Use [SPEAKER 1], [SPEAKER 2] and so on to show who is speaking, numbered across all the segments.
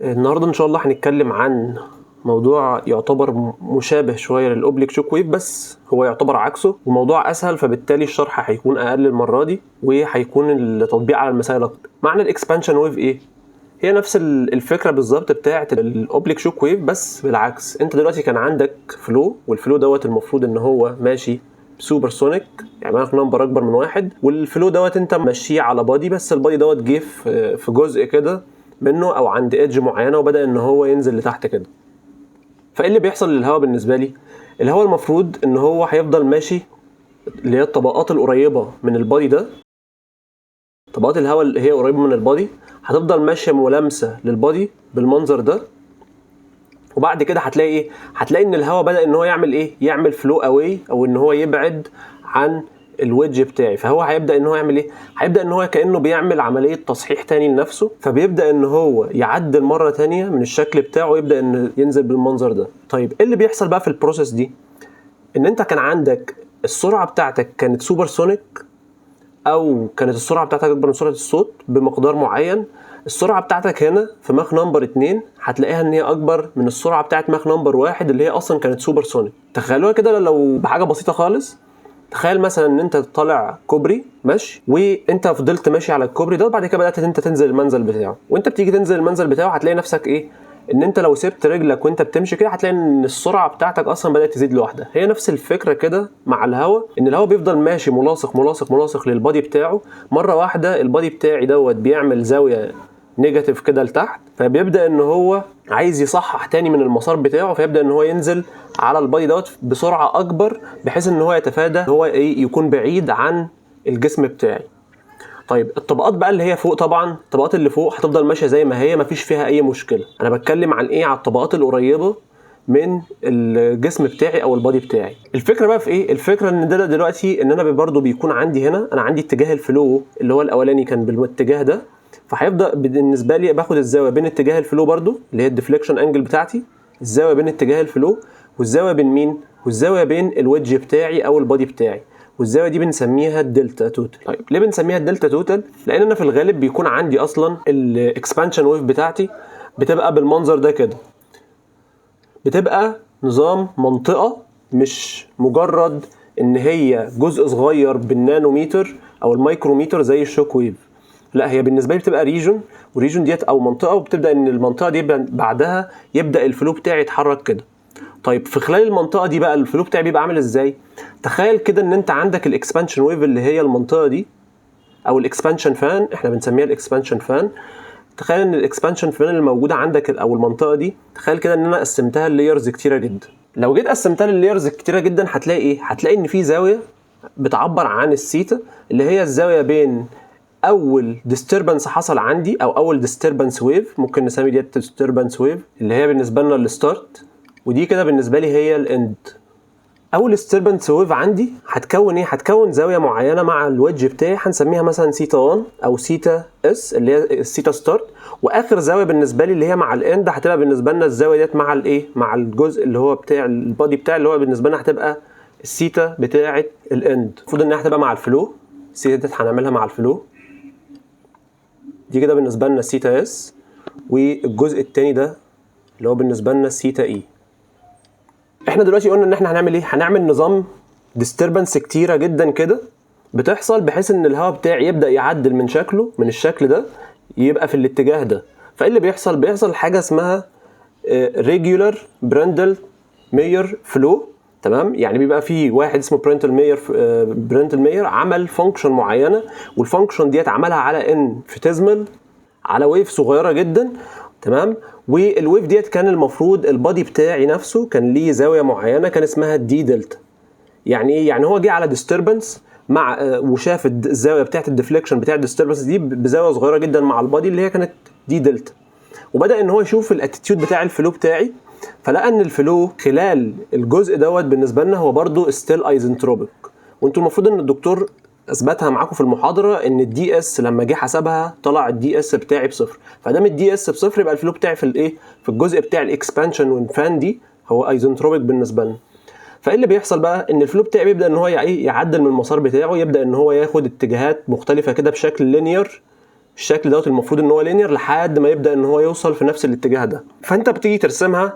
[SPEAKER 1] النهارده ان شاء الله هنتكلم عن موضوع يعتبر مشابه شوية لل oblique shock wave، بس هو يعتبر عكسه، وموضوع اسهل، فبالتالي الشرح هيكون اقل المرة دي وهيكون التطبيق على المسائل اكتر. معنى ال expansion wave ايه؟ هي نفس الفكرة بالظبط بتاعه ال oblique shock wave بس بالعكس. انت دلوقتي كان عندك flow، وال flow دوت المفروض ان هو ماشي supersonic، يعني Mach number اكبر من واحد، وال flow دوت انت ماشية على body، بس ال body دوت جه في جزء كده منه او عند edge معينة وبدا ان هو ينزل لتحت كده. فايه اللي بيحصل للهواء بالنسبة لي؟ الهواء المفروض ان هو هيفضل ماشي اللي هي الطبقات القريبة من ال body ده، طبقات الهواء اللي هي قريبه من ال body هتفضل ماشية ملامسه لل body بالمنظر ده. وبعد كده هتلاقي ايه؟ هتلاقي ان الهواء بدا ان هو يعمل ايه؟ يعمل flow away، او ان هو يبعد عن ال wedge بتاعي. فهو هيبدا ان هو يعمل ايه؟ هيبدا ان هو كانه بيعمل عملية تصحيح تاني لنفسه، فبيبدا ان هو يعدل مرة تانية من الشكل بتاعه ويبدا ان ينزل بالمنظر ده. طيب ايه اللي بيحصل بقى في ال process دي؟ ان انت كان عندك السرعة بتاعتك كانت supersonic، او كانت السرعة بتاعتك اكبر من سرعة الصوت بمقدار معين. السرعة بتاعتك هنا في Mach number 2 هتلاقيها ان هي اكبر من السرعة بتاعت Mach number 1 اللي هي اصلا كانت supersonic. تخيلوها كده لو بحاجة بسيطة خالص. تخيل مثلا ان انت طالع كوبري ماشي، وانت فضلت ماشي على الكوبري ده، وبعد كده بدات انت تنزل المنزل بتاعه. وانت بتيجي تنزل المنزل بتاعه هتلاقي نفسك ايه؟ ان انت لو سبت رجلك وانت بتمشي كده هتلاقي ان السرعة بتاعتك اصلا بدات تزيد لوحدها. هي نفس الفكرة كده مع الهواء، ان الهواء بيفضل ماشي ملاصق ملاصق ملاصق لل body بتاعه. مرة واحدة ال body بتاعي دوت بيعمل زاوية negative كده لتحت، فبيبدا ان هو عايز يصحح تاني من المسار بتاعه، فيبدا ان هو ينزل على ال body دوت بسرعة اكبر بحيث ان هو يتفادى هو ايه؟ يكون بعيد عن الجسم بتاعي. طيب الطبقات بقى اللي هي فوق، طبعا الطبقات اللي فوق هتفضل ماشية زي ما هي، مفيش فيها اي مشكلة. انا بتكلم عن ايه؟ على الطبقات القريبة من الجسم بتاعي او ال body بتاعي. الفكرة بقى في ايه؟ الفكرة ان ده دلوقتي ان انا برضو بيكون عندي هنا، انا عندي اتجاه ال flow اللي هو الاولاني كان بالاتجاه ده، فهيبدا بالنسبة لي باخد الزاوية بين اتجاه ال flow برضو اللي هي ال deflection angle بتاعتي، الزاوية بين اتجاه ال flow والزاويه بين مين؟ والزاويه بين ال wedge بتاعي او ال body بتاعي، والزاويه دي بنسميها ال delta total. طيب ليه بنسميها ال delta total؟ لان انا في الغالب بيكون عندي اصلا ال expansion wave بتاعتي بتبقى بالمنظر ده كده، بتبقى نظام منطقة، مش مجرد ان هي جزء صغير بالنانوميتر او المايكروميتر زي ال shock wave. لا، هي بالنسبة لي بتبقى region، وال region ديت او منطقة، وبتبدا ان المنطقة دي بعدها يبدا ال flow بتاعي يتحرك كده. طيب في خلال المنطقة دي بقى ال flow بتاعي بيبقى عامل ازاي؟ تخيل كده ان انت عندك ال expansion wave اللي هي المنطقة دي، او ال expansion fan، احنا بنسميها ال expansion fan. تخيل ان ال expansion fan اللي موجودة عندك او المنطقة دي، تخيل كده ان انا قسمتها ل layers كتيرة جدا. لو جيت قسمتها لل layers كتيرة جدا هتلاقي ايه؟ هتلاقي ان في زاوية بتعبر عن السيتا، اللي هي الزاوية بين اول disturbance حصل عندي او اول disturbance wave، ممكن نسمي ديت disturbance wave اللي هي بالنسبة لنا ال start، ودي كده بالنسبة لي هي ال end. اول disturbance wave عندي هتكون ايه؟ هتكون زاوية معينة مع ال wedge بتاعي، هنسميها مثلا سيتا 1 او theta S اللي هي ال theta start. واخر زاوية بالنسبة لي اللي هي مع ال end هتبقى بالنسبة لنا الزاوية ديت مع الايه؟ مع الجزء اللي هو بتاع ال body بتاعي، اللي هو بالنسبة لنا هتبقى السيتا بتاعه ال end. المفروض انها هتبقى مع ال flow، ال theta ديت هنعملها مع ال flow دي كده بالنسبة لنا theta S، والجزء الثاني ده اللي هو بالنسبة لنا theta E. احنا دلوقتي قلنا ان احنا هنعمل ايه؟ هنعمل نظام disturbance كتيرة جدا كده بتحصل، بحيث ان الهواء بتاعي يبدا يعدل من شكله، من الشكل ده يبقى في الاتجاه ده. فايه اللي بيحصل؟ بيحصل حاجة اسمها regular Prandtl Meyer flow. تمام؟ يعني بيبقى في واحد اسمه Prandtl Meyer عمل function معينة، وال function ديت عملها على infinitesimal، على wave صغيرة جدا. تمام؟ وال wave ديت كان المفروض ال body بتاعي نفسه كان ليه زاوية معينة كان اسمها d delta. يعني ايه؟ يعني هو جه على disturbance مع وشاف الزاوية بتاعت ال deflection بتاع ال disturbance دي بزاوية صغيرة جدا مع ال body اللي هي كانت d delta، وبدا ان هو يشوف ال attitude بتاع ال flow بتاعي، فلقى ان ال flow خلال الجزء دوت بالنسبة لنا هو برده still isentropic. وانتوا المفروض ان الدكتور اثبتها معاكم في المحاضرة ان ال dS لما جه حسبها طلع ال dS بتاعي بصفر. فدام ال dS بصفر يبقى ال flow بتاعي في الايه؟ في الجزء بتاع ال expansion وال fan دي هو isentropic بالنسبة لنا. فايه اللي بيحصل بقى؟ ان ال flow بتاعي بيبدا ان هو ايه؟ يعدل من المسار بتاعه، يبدا ان هو ياخد اتجاهات مختلفة كده بشكل linear الشكل دوت المفروض ان هو linear لحد ما يبدا ان هو يوصل في نفس الاتجاه ده. فانت بتيجي ترسمها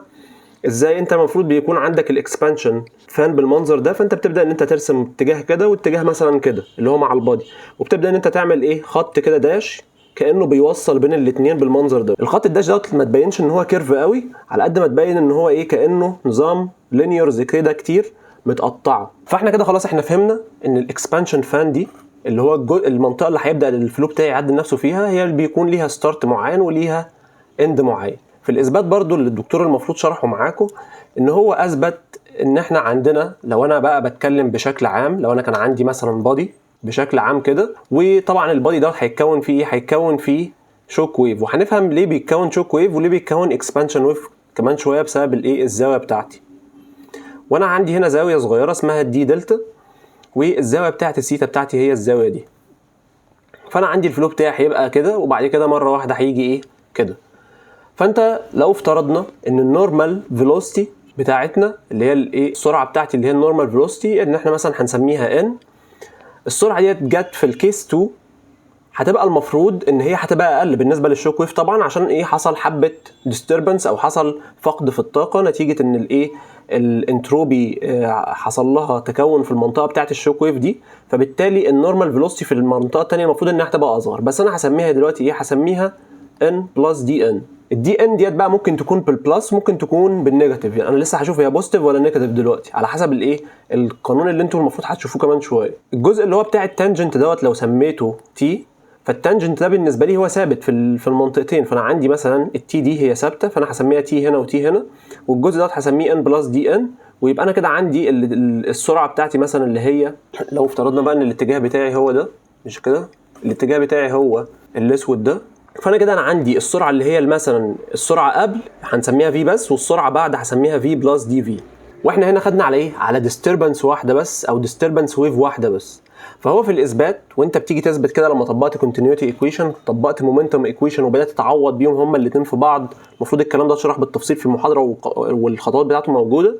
[SPEAKER 1] ازاي؟ انت المفروض بيكون عندك ال expansion fan بالمنظر ده، فانت بتبدا ان انت ترسم اتجاه كده واتجاه مثلا كده اللي هو مع ال body، وبتبدا ان انت تعمل ايه؟ خط كده dash كانه بيوصل بين الاثنين بالمنظر ده. الخط ال dash دوت ما تبينش ان هو curve قوي على قد ما تبين ان هو ايه؟ كانه نظام linears كده كتير متقطعه. فاحنا كده خلاص احنا فهمنا ان ال expansion fan دي اللي هو المنطقة اللي هيبدا ال flow بتاعي يعدل نفسه فيها، هي اللي بيكون ليها start معين وليها end معين. في الاثبات برضو اللي الدكتور المفروض شرحه معاكم، ان هو اثبت ان احنا عندنا، لو انا بقى بتكلم بشكل عام، لو انا كان عندي مثلا body بشكل عام كده، وطبعا ال body ده هيتكون فيه ايه؟ هيتكون فيه shock wave، وهنفهم ليه بيتكون shock wave وليه بيتكون expansion wave كمان شوية بسبب الايه؟ الزاوية بتاعتي. وانا عندي هنا زاوية صغيرة اسمها ال d delta، والزاويه بتاعت السيتا بتاعتي هي الزاوية دي. فانا عندي ال flow بتاعي هيبقى كده، وبعد كده مرة واحدة هيجي ايه؟ كده. فانت لو افترضنا ان ال normal velocity بتاعتنا اللي هي الايه؟ السرعة بتاعتي اللي هي ال normal velocity، ان احنا مثلا هنسميها N، السرعة ديت جت في ال case 2 هتبقى المفروض ان هي هتبقى اقل بالنسبة لل shock wave طبعا، عشان ايه؟ حصل حبه disturbance او حصل فقد في الطاقة نتيجة ان الايه؟ الانتروبي حصل لها تكون في المنطقة بتاعه ال shock wave دي، فبالتالي ال normal velocity في المنطقة الثانية المفروض انها هتبقى اصغر. بس انا هسميها دلوقتي ايه؟ هسميها N plus d N. ال d N ديت بقى ممكن تكون بال plus، ممكن تكون بال negative، يعني انا لسه هشوف هي positive ولا negative دلوقتي على حسب الايه؟ القانون اللي انتم المفروض هتشوفوه كمان شوية. الجزء اللي هو بتاع ال tangent دوت لو سميته T، فال tangent ده بالنسبة لي هو ثابت في المنطقتين، فانا عندي مثلا ال T دي هي ثابته، فانا هسميها T هنا و T هنا، والجزء دوت هسميه N plus d N. ويبقى انا كده عندي السرعة بتاعتي مثلا اللي هي لو افترضنا بقى ان الاتجاه بتاعي هو ده، مش كده؟ الاتجاه بتاعي هو الاسود ده، فانا كده انا عندي السرعة اللي هي مثلا السرعة قبل هنسميها V بس، والسرعة بعد هسميها V plus dV. واحنا هنا خدنا على ايه؟ على disturbance واحدة بس او disturbance wave واحدة بس. فهو في الاثبات وانت بتيجي تثبت كده، لما طبقت continuity equation، طبقت momentum equation، وبدات تعوض بيهم هما الاثنين في بعض، المفروض الكلام ده اتشرح بالتفصيل في المحاضرة والخطوات بتاعته موجوده.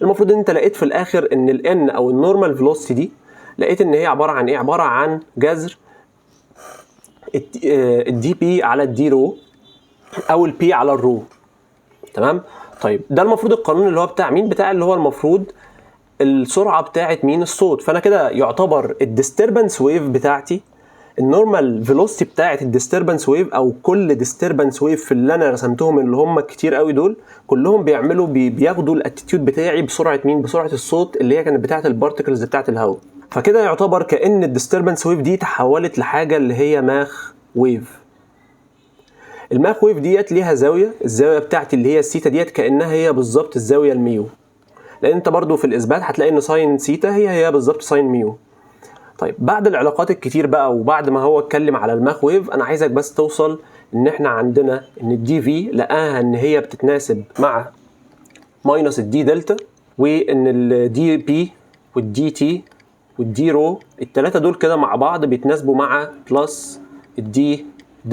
[SPEAKER 1] المفروض ان انت لقيت في الاخر ان ال N او ال normal velocity دي لقيت ان هي عبارة عن ايه؟ عبارة عن جذر ال dP على ال d rho او ال P على ال rho، تمام؟ طيب، ده المفروض القانون اللي هو بتاع مين؟ بتاع اللي هو المفروض السرعة بتاعه مين؟ الصوت. فانا كده يعتبر ال disturbance wave بتاعتي، ال normal velocity بتاعه ال disturbance wave او كل disturbance wave في اللي انا رسمتهم اللي هم كتير قوي دول، كلهم بيعملوا بياخدوا ال attitude بتاعي بسرعة مين؟ بسرعة الصوت اللي هي كانت بتاعه ال particles بتاعه الهواء. فكده يعتبر كأن ال disturbance wave دي تحولت لحاجة اللي هي Mach wave. ال Mach wave ديت ليها زاويه، الزاوية بتاعتي اللي هي السيتا ديت كانها هي بالظبط الزاوية ال mu، لان انت برضو في الاثبات هتلاقي ان sine theta هي هي بالظبط sine mu. طيب، بعد العلاقات الكتير بقى وبعد ما هو اتكلم على ال Mach wave، انا عايزك بس توصل ان احنا عندنا ان ال dV لقاها ان هي بتتناسب مع minus ال d delta، وان ال dP وال dT وال d rho التلاتة دول كده مع بعض بيتناسبوا مع plus ال d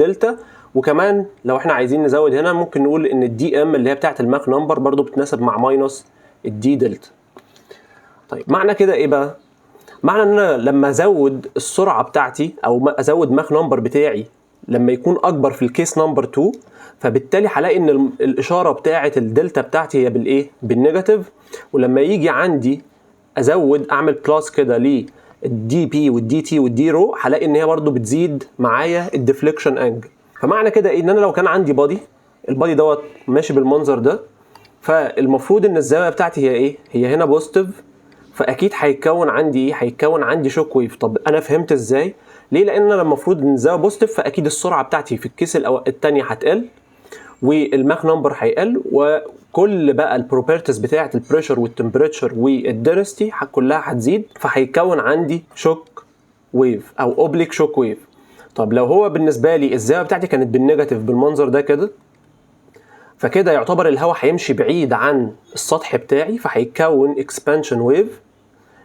[SPEAKER 1] delta. وكمان لو احنا عايزين نزود هنا ممكن نقول ان ال dm اللي هي بتاعت ال Mach number برضو بتناسب مع minus ال d delta. طيب، معنى كده ايه بقى؟ معنى ان انا لما ازود السرعة بتاعتي او ازود Mach number بتاعي لما يكون اكبر في ال case number 2، فبالتالي هلاقي ان الاشارة بتاعه الدلتا بتاعتي هي بالايه؟ بال negative. ولما يجي عندي ازود اعمل plus كده لل dP وال dT وال d rho، هلاقي ان هي برضو بتزيد معايا ال deflection angle. فمعنى كده ايه؟ ان انا لو كان عندي body، ال body دوت ماشي بالمنظر ده، فالمفروض ان الزاوية بتاعتي هي ايه؟ هي هنا positive، فاكيد هيتكون عندي ايه؟ هيتكون عندي shock wave. طب انا فهمت ازاي؟ ليه؟ لان انا لما المفروض ان الزاوية positive، فاكيد السرعة بتاعتي في ال case الثانية هتقل وال Mach number هيقل، وكل بقى ال properties بتاعه ال pressure وال temperature وال density كلها هتزيد، فهيتكون عندي shock wave او oblique shock wave. طب لو هو بالنسبة لي الزاوية بتاعتي كانت بال negative بالمنظر ده كده، فكده يعتبر الهواء هيمشي بعيد عن السطح بتاعي، فهيتكون expansion wave.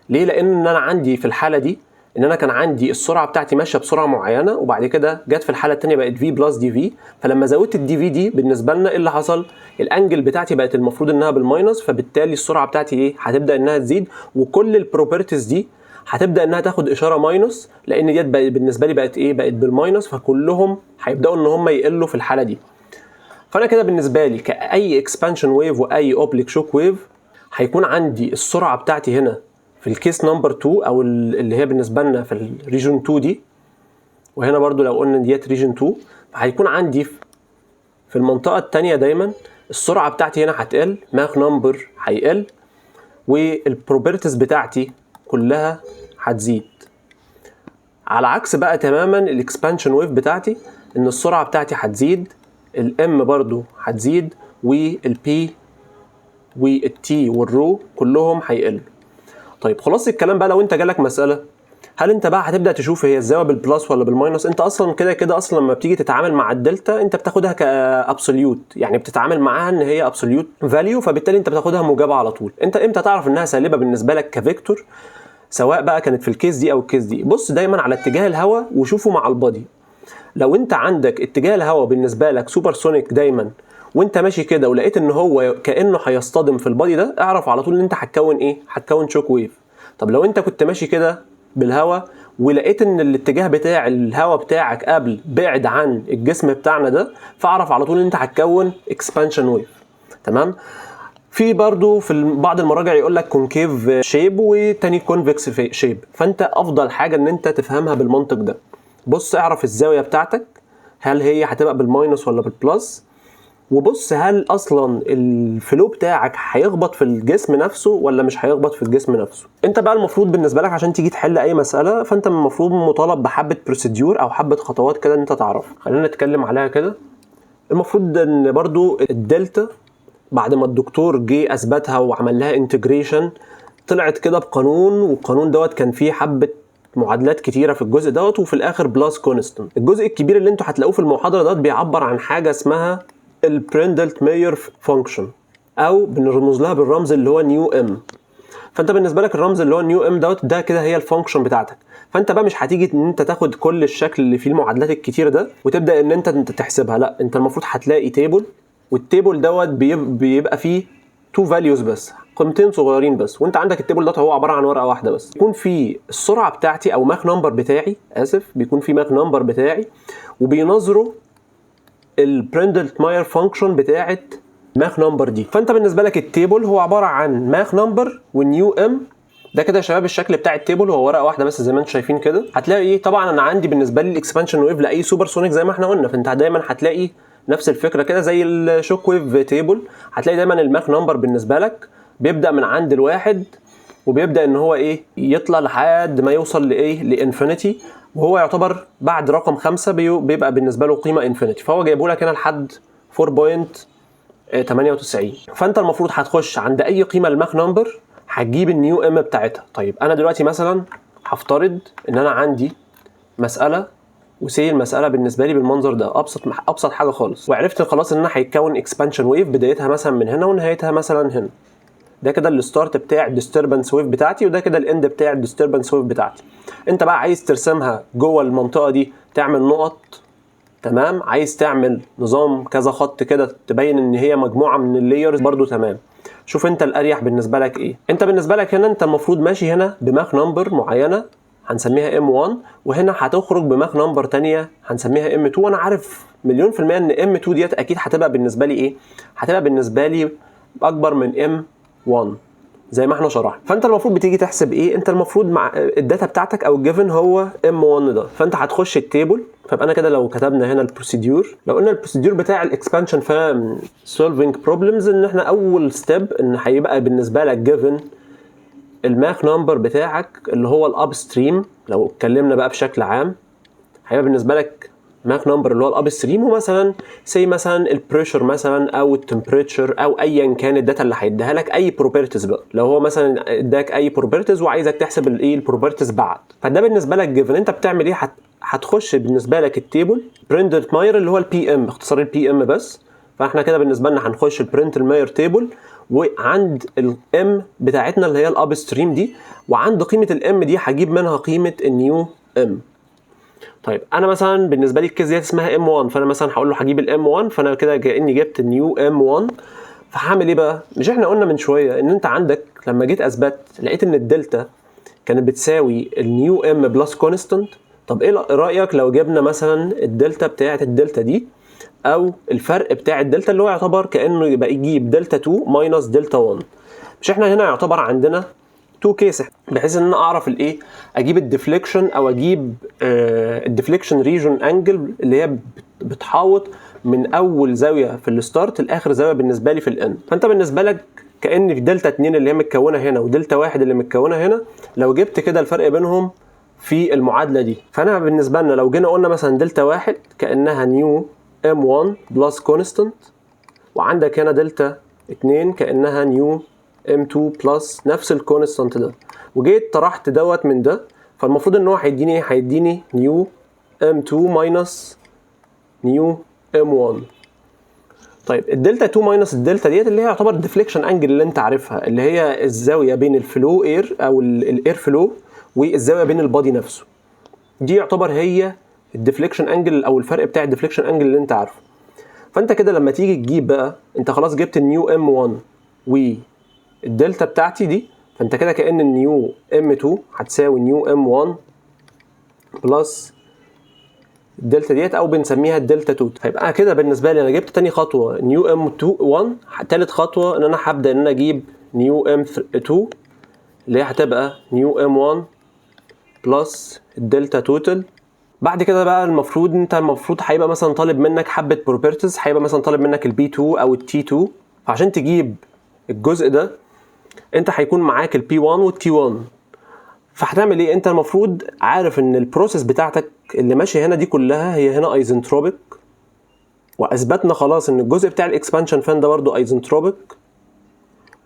[SPEAKER 1] ليه؟ لان انا عندي في الحالة دي ان انا كان عندي السرعة بتاعتي ماشية بسرعة معينه، وبعد كده جت في الحالة الثانية بقت V plus dV. فلما زودت ال dV دي بالنسبة لنا ايه اللي حصل؟ ال angle بتاعتي بقت المفروض انها بال minus، فبالتالي السرعة بتاعتي ايه؟ هتبدا انها تزيد، وكل ال properties دي هتبدا انها تاخد اشارة minus، لان ديت بالنسبة لي بقت ايه؟ بقت بال minus، فكلهم هيبداوا ان هم يقلوا في الحالة دي. فانا كده بالنسبة لي كاي expansion wave واي oblique shock wave هيكون عندي السرعة بتاعتي هنا في ال case number 2، او اللي هي بالنسبة لنا في ال region 2 دي، وهنا برضو لو قلنا ديت region 2، فهيكون عندي في المنطقة الثانية دايما السرعة بتاعتي هنا هتقل، Mach number هيقل، وال properties بتاعتي كلها هتزيد. على عكس بقى تماما ال expansion wave بتاعتي، ان السرعة بتاعتي هتزيد، ال M برضو هتزيد، وال P وال T وال rho كلهم هيقلوا. طيب خلاص الكلام بقى، لو انت جالك مسالة هل انت بقى هتبدا تشوف هي الزاوية بال plus ولا بال minus؟ انت اصلا كده كده اصلا لما بتيجي تتعامل مع الدلتا انت بتاخدها ك absolute، يعني بتتعامل معاها ان هي absolute value، فبالتالي انت بتاخدها موجبه على طول. انت امتى تعرف انها سالبه بالنسبة لك ك vector، سواء بقى كانت في ال case دي او ال case دي؟ بص دايما على اتجاه الهواء وشوفه مع ال body. لو انت عندك اتجاه الهواء بالنسبة لك supersonic دايما وانت ماشي كده ولقيت ان هو كانه هيصطدم في ال body ده، اعرف على طول ان انت هتكون ايه؟ هتكون shock wave. طب لو انت كنت ماشي كده بالهواء ولقيت ان الاتجاه بتاع الهواء بتاعك قبل بعد عن الجسم بتاعنا ده، فاعرف على طول ان انت هتكون expansion wave. تمام. في برضو في بعض المراجع يقول لك concave shape وتاني convex shape، فانت افضل حاجة ان انت تفهمها بالمنطق ده. بص اعرف الزاوية بتاعتك هل هي هتبقى بال minus ولا بال plus، وبص هل اصلا ال flow بتاعك هيخبط في الجسم نفسه ولا مش هيخبط في الجسم نفسه. انت بقى المفروض بالنسبة لك عشان تيجي تحل اي مسالة، فانت المفروض مطالب بحبه procedure او حبه خطوات كده ان انت تعرفها. خلينا نتكلم عليها كده. المفروض ان برضو الدلتا بعد ما الدكتور جه اثبتها وعمل لها integration طلعت كده بقانون، والقانون دوت كان فيه حبه معادلات كتيرة في الجزء دوت، وفي الاخر plus constant. الجزء الكبير اللي انتوا هتلاقوه في المحاضرة دوت بيعبر عن حاجة اسمها ال Prandtl Meyer function، او بنرمز لها بالرمز اللي هو nu m. فانت بالنسبة لك الرمز اللي هو nu m دوت ده كده هي ال function بتاعتك. فانت بقى مش هتيجي ان انت تاخد كل الشكل اللي فيه المعادلات الكتير ده وتبدا ان انت تحسبها، لا، انت المفروض هتلاقي table، وال table دوت بيبقى فيه two values بس، قيمتين صغيرين بس، وانت عندك ال table ده هو عبارة عن ورقة واحدة بس، يكون في السرعة بتاعتي او Mach number بتاعي، اسف، بيكون في Mach number بتاعي وبيناظره ال Prandtl Meyer function بتاعت Mach number دي. فانت بالنسبة لك ال table هو عبارة عن Mach number و nu m. ده كده يا شباب الشكل بتاع ال table، هو ورقة واحدة بس زي ما انتم شايفين كده. هتلاقي ايه؟ طبعا انا عندي بالنسبة لي ال expansion wave لاي supersonic زي ما احنا قلنا، فانت دايما هتلاقي نفس الفكرة كده زي ال shock wave table، هتلاقي دايما ال Mach number بالنسبة لك بيبدا من عند الواحد وبيبدا ان هو ايه؟ يطلع لحد ما يوصل لايه؟ ل infinity، وهو يعتبر بعد رقم 5 بيبقى بالنسبة له قيمة infinity، فهو جايبه لك هنا لحد 4.98. فانت المفروض هتخش عند اي قيمة لل Mach number هتجيب ال nu m بتاعتها. طيب انا دلوقتي مثلا هفترض ان انا عندي مسالة، وسي المسالة بالنسبة لي بالمنظر ده، ابسط ابسط حاجة خالص، وعرفت خلاص ان انا هيتكون expansion wave بدايتها مثلا من هنا ونهايتها مثلا هنا. ده كده ال start بتاع ال disturbance wave بتاعتي، وده كده ال end بتاع ال disturbance wave بتاعتي. انت بقى عايز ترسمها جوه المنطقة دي تعمل نقط، تمام. عايز تعمل نظام كذا خط كده تبين ان هي مجموعة من ال layers برضو، تمام. شوف انت الاريح بالنسبة لك ايه. انت بالنسبة لك هنا انت المفروض ماشي هنا ب Mach number معينة هنسميها M 1، وهنا هتخرج ب Mach number تانية هنسميها M 2. وانا عارف مليون في المية ان M 2 ديت اكيد هتبقى بالنسبة لي ايه؟ هتبقى بالنسبة لي اكبر من M 1 زي ما احنا شرحنا. فانت المفروض بتيجي تحسب ايه؟ انت المفروض مع ال data بتاعتك او ال given هو M 1 ده، فانت هتخش ال table. فيبقى انا كده لو كتبنا هنا ال procedure، لو قلنا ال procedure بتاع ال expansion fan solving problems، ان احنا اول step ان هيبقى بالنسبة لك given ال Mach number بتاعك اللي هو ال upstream. لو اتكلمنا بقى بشكل عام هيبقى بالنسبة لك Mach number اللي هو ال upstream، ومثلا say مثلا ال pressure مثلا او ال temperature او ايا كان ال data اللي هيديها لك، اي properties بقى. لو هو مثلا اداك اي properties وعايزك تحسب الايه؟ ال properties بعد، فده بالنسبة لك given. انت بتعمل ايه؟ هتخش بالنسبة لك ال table Prandtl Meyer اللي هو ال PM، اختصار ال PM بس. فاحنا كده بالنسبة لنا هنخش ال Prandtl Meyer table، وعند ال M بتاعتنا اللي هي ال upstream دي، وعند قيمة ال M دي هجيب منها قيمة ال nu m. طيب انا مثلا بالنسبة لي ال case ديت اسمها M 1، فانا مثلا هقول له هجيب ال M 1، فانا كده كاني جبت ال nu m 1. فهعمل ايه بقى؟ مش احنا قلنا من شوية ان انت عندك لما جيت اثبت لقيت ان الدلتا كانت كانت بتساوي ال nu m plus constant. طب ايه رايك لو جبنا مثلا الدلتا بتاعه الدلتا دي، او الفرق بتاع الدلتا اللي هو يعتبر كانه يبقى يجيب دلتا 2 minus delta 1؟ مش احنا هنا يعتبر عندنا two case، بحيث ان انا اعرف الايه، اجيب ال deflection او اجيب ال deflection region angle اللي هي بتحاوط من اول زاوية في ال start لاخر زاوية بالنسبة لي في ال end. فانت بالنسبة لك كان في دلتا 2 اللي هي متكونه هنا ودلتا 1 اللي متكونه هنا، لو جبت كده الفرق بينهم في المعادلة دي، فانا بالنسبة لنا لو جينا قلنا مثلا دلتا 1 كانها nu m 1 plus constant، وعندك هنا دلتا 2 كانها nu m 2 plus نفس ال constant ده، وجيت طرحت دوت من ده، فالمفروض ان هو هيديني ايه؟ هيديني nu m 2 minus nu m 1. طيب الدلتا 2 minus ال delta ديت اللي هي يعتبر ال deflection angle اللي انت عارفها، اللي هي الزاوية بين ال flow air او ال air flow والزاويه بين ال body نفسه، دي يعتبر هي ال deflection angle او الفرق بتاع ال deflection angle اللي انت عارفه. فانت كده لما تيجي تجيب بقى، انت خلاص جبت ال nu m 1 والدلتا بتاعتي دي، فانت كده كأن ال nu m 2 هتساوي nu m 1 plus ال delta ديت، او بنسميها الدلتا 2. فيبقى كده بالنسبة لي انا جبت تاني خطوة nu m 2 1، تالت خطوة ان انا هبدا ان انا اجيب nu m 2 اللي هي هتبقى nu m 1 plus ال delta total. بعد كده بقى المفروض انت المفروض هيبقى مثلا طالب منك حبه properties، هيبقى مثلا طالب منك ال P 2 او ال T 2. فعشان تجيب الجزء ده انت هيكون معاك ال P 1 وال T 1. فهتعمل ايه؟ انت المفروض عارف ان ال process بتاعتك اللي ماشية هنا دي كلها هي هنا isentropic، واثبتنا خلاص ان الجزء بتاع ال expansion fan ده برضو isentropic،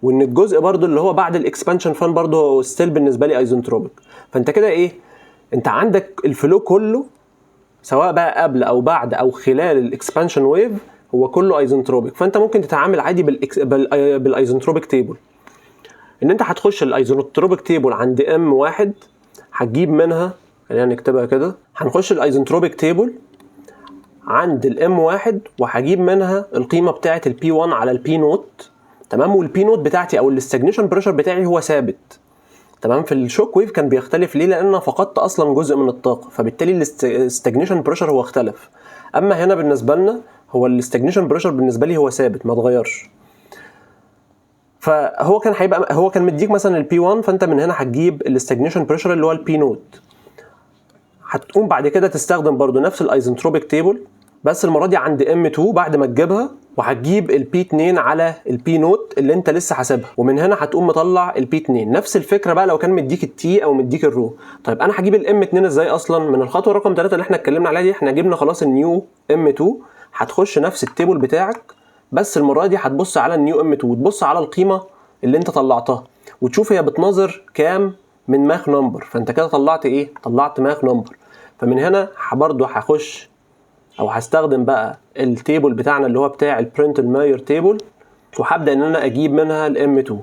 [SPEAKER 1] وان الجزء برضو اللي هو بعد ال expansion fan برضو هو still بالنسبة لي isentropic. فانت كده ايه، انت عندك ال flow كله سواء بقى قبل او بعد او خلال ال expansion wave هو كله isentropic. فانت ممكن تتعامل عادي بال isentropic table، ان انت هتخش ال isentropic table عند m واحد هتجيب منها، خلينا نكتبها كده، هنخش ال isentropic table عند ال m واحد وهجيب منها القيمة بتاعه ال P 1 على ال P naught، تمام. وال P naught بتاعتي او ال stagnation pressure بتاعي هو ثابت، تمام. في ال shock wave كان بيختلف ليه؟ لان انا فقدت اصلا جزء من الطاقه، فبالتالي ال stagnation pressure هو اختلف. اما هنا بالنسبة لنا هو ال stagnation pressure بالنسبة لي هو ثابت ما اتغيرش. فهو كان هيبقى هو كان مديك مثلا ال P 1، فانت من هنا هتجيب ال stagnation pressure اللي هو ال P naught. هتقوم بعد كده تستخدم برضو نفس ال isentropic table بس المرة دي عند m 2 بعد ما تجيبها، وهتجيب ال P 2 على ال P naught اللي انت لسه حاسبها، ومن هنا هتقوم مطلع ال P 2. نفس الفكرة بقى لو كان مديك ال T او مديك ال rho. طيب انا هجيب ال m 2 ازاي اصلا؟ من الخطوة رقم 3 اللي احنا اتكلمنا عليها دي، احنا جبنا خلاص ال nu m 2، هتخش نفس ال table بتاعك بس المرة دي هتبص على ال nu m 2 وتبص على القيمة اللي انت طلعتها وتشوف هي بتناظر كام من Mach number. فانت كده طلعت ايه؟ طلعت Mach number. فمن هنا برضو هخش او هستخدم بقى ال table بتاعنا اللي هو بتاع ال Prandtl Mayer table، وهبدا ان انا اجيب منها ال m 2.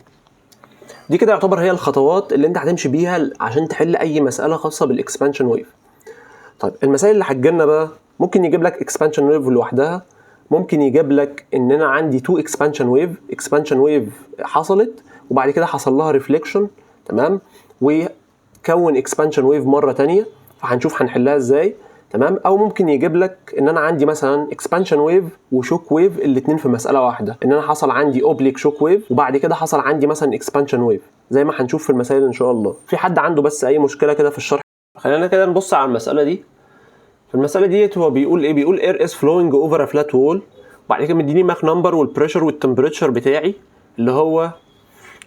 [SPEAKER 1] دي كده يعتبر هي الخطوات اللي انت هتمشي بيها عشان تحل اي مسالة خاصة بال expansion wave. طيب المسائل اللي هتجيلنا بقى ممكن يجيب لك expansion wave لوحدها، ممكن يجيب لك ان انا عندي two expansion wave، expansion wave حصلت وبعد كده حصل لها reflection، تمام، وكون expansion wave مرة تانية، فهنشوف هنحلها ازاي، تمام. او ممكن يجيب لك ان انا عندي مثلا expansion wave و shock wave الاثنين في مسالة واحدة، ان انا حصل عندي oblique shock wave وبعد كده حصل عندي مثلا expansion wave، زي ما هنشوف في المسائل ان شاء الله. في حد عنده بس اي مشكلة كده في الشرح؟ خلينا كده نبص على المسالة دي. في المسالة ديت هو بيقول ايه؟ بيقول air is flowing over a flat wall، وبعد كده مديني Mach number وال pressure وال temperature بتاعي اللي هو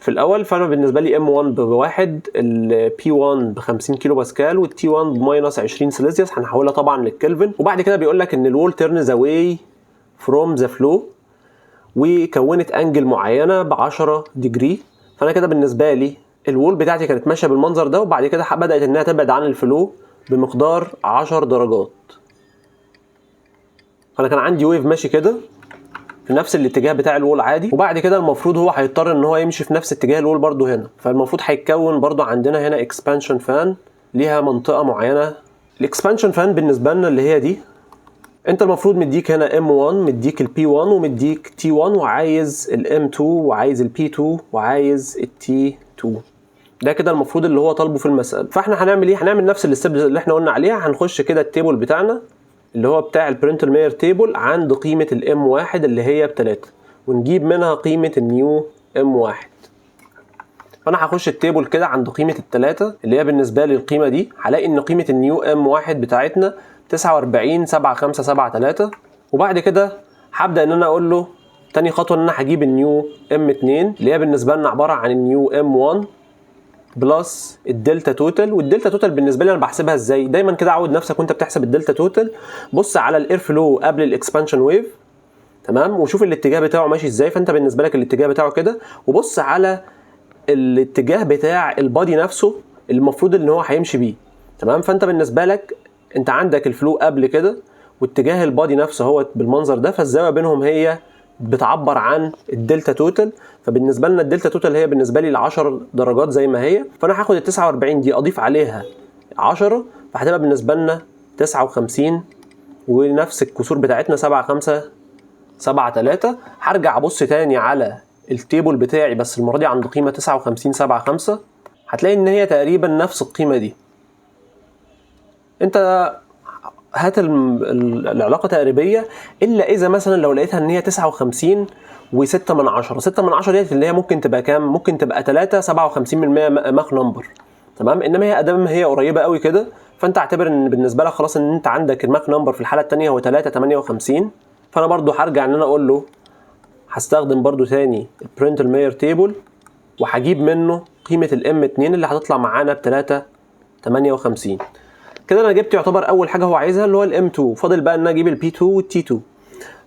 [SPEAKER 1] في الاول. فانا بالنسبة لي m 1 بواحد، ال P 1 ب 50 كيلو باسكال، وال T 1 ب minus 20 سيليزيوس، هنحولها طبعا للكلفن. وبعد كده بيقول لك ان ال wall turns away from the flow وكونت angle معينة ب 10 degree. فانا كده بالنسبة لي ال wall بتاعتي كانت ماشية بالمنظر ده، وبعد كده بدات انها تبعد عن ال flow بمقدار 10 درجات. فانا كان عندي wave ماشي كده في نفس الاتجاه بتاع ال wall عادي، وبعد كده المفروض هو هيضطر ان هو يمشي في نفس اتجاه ال wall برده هنا، فالمفروض هيتكون برده عندنا هنا expansion fan ليها منطقة معينة. ال expansion fan بالنسبة لنا اللي هي دي، انت المفروض مديك هنا M1، مديك ال P 1 ومديك T 1، وعايز ال M 2 وعايز ال P 2 وعايز ال T 2. ده كده المفروض اللي هو طالبه في المساله. فاحنا هنعمل ايه؟ هنعمل نفس ال steps اللي احنا قلنا عليها. هنخش كده ال table بتاعنا اللي هو بتاع ال Prandtl Meyer table عند قيمة ال M 1 اللي هي ب3، ونجيب منها قيمة ال nu M 1. فانا هخش ال table كده عند قيمة التلاتة اللي هي بالنسبة لي القيمة دي، هلاقي ان قيمة ال nu M 1 بتاعتنا 49.7573. وبعد كده هبدا ان انا اقول له تاني خطوة ان انا هجيب ال nu M 2 اللي هي بالنسبة لنا عبارة عن ال nu M 1 plus ال delta total. وال delta total بالنسبة لي انا بحسبها ازاي؟ دايما كده عود نفسك وانت بتحسب ال delta total، بص على ال air flow قبل ال expansion wave، تمام، وشوف الاتجاه بتاعه ماشي ازاي. فانت بالنسبة لك الاتجاه بتاعه كده، وبص على الاتجاه بتاع ال body نفسه المفروض ان هو هيمشي بيه، تمام. فانت بالنسبة لك انت عندك ال flow قبل كده واتجاه ال body نفسه هو بالمنظر ده، فالزاويه بينهم هي بتعبر عن ال delta total. فبالنسبه لنا ال delta total هي بالنسبة لي ال 10 درجات زي ما هي، فانا هاخد ال 49 دي اضيف عليها 10، فهتبقى بالنسبة لنا 59، ونفس الكسور بتاعتنا 7 5 7 3. هرجع ابص تاني على ال table بتاعي بس المرة دي عند قيمة 59 7 5، هتلاقي ان هي تقريبا نفس القيمة دي. انت هات العلاقة تقريبيه، الا اذا مثلا لو لقيتها ان هي 59 و6 من 10، 6 من 10 ديت اللي هي ممكن تبقى كام؟ ممكن تبقى 3 57 من 100 Mach number، تمام. انما هي ادام هي قريبه قوي كده، فانت اعتبر ان بالنسبة لك خلاص ان انت عندك ال Mach number في الحالة الثانية هو 3 58. فانا برضو هرجع ان انا اقول له هستخدم برضو تاني ال Prandtl Meyer table، وهجيب منه قيمة ال M 2 اللي هتطلع معانا ب 3 58. كده انا جبت يعتبر اول حاجة هو عايزها اللي هو ال M 2، فاضل بقى ان انا اجيب ال P 2 وال T 2.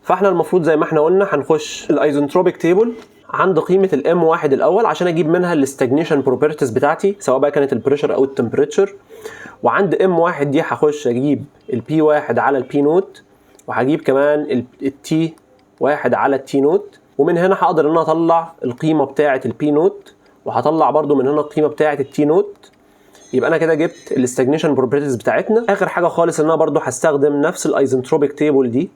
[SPEAKER 1] فاحنا المفروض زي ما احنا قلنا هنخش ال isentropic table عند قيمة ال M 1 الاول عشان اجيب منها ال stagnation properties بتاعتي سواء بقى كانت ال pressure او ال temperature. وعند M 1 دي هخش اجيب ال P 1 على ال P naught، وهجيب كمان ال T 1 على ال T naught، ومن هنا هقدر ان انا اطلع القيمة بتاعه ال P naught، وهطلع برده من هنا القيمة بتاعه ال T naught. يبقى انا كده جبت ال stagnation properties بتاعتنا. اخر حاجة خالص ان انا برده هستخدم نفس ال isentropic table دي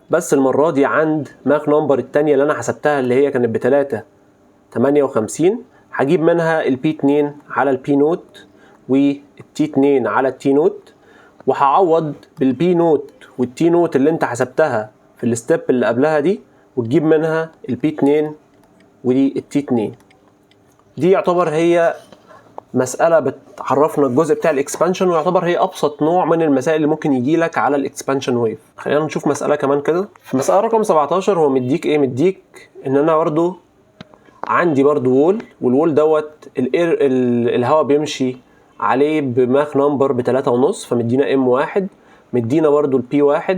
[SPEAKER 1] بس المرة دي عند Mach number الثانية اللي انا حسبتها اللي هي كانت ب 3 58، هجيب منها ال P 2 على ال P naught وال T 2 على ال T naught، وهعوض بال P naught وال T naught اللي انت حسبتها في ال step اللي قبلها دي، وتجيب منها ال P 2 ودي ال T 2. دي يعتبر هي مسألة بتعرفنا الجزء بتاع ال expansion، ويعتبر هي أبسط نوع من المسائل اللي ممكن يجي لك على ال expansion wave. خلينا نشوف مسألة كمان كده. في مسألة رقم 17 هو مديك إيه؟ مديك إن أنا برضو عندي برضو wall، وال wall دوت ال air الهواء بيمشي عليه ب Mach number ب3.5، فمدينا M 1، مدينا برضو ال P 1،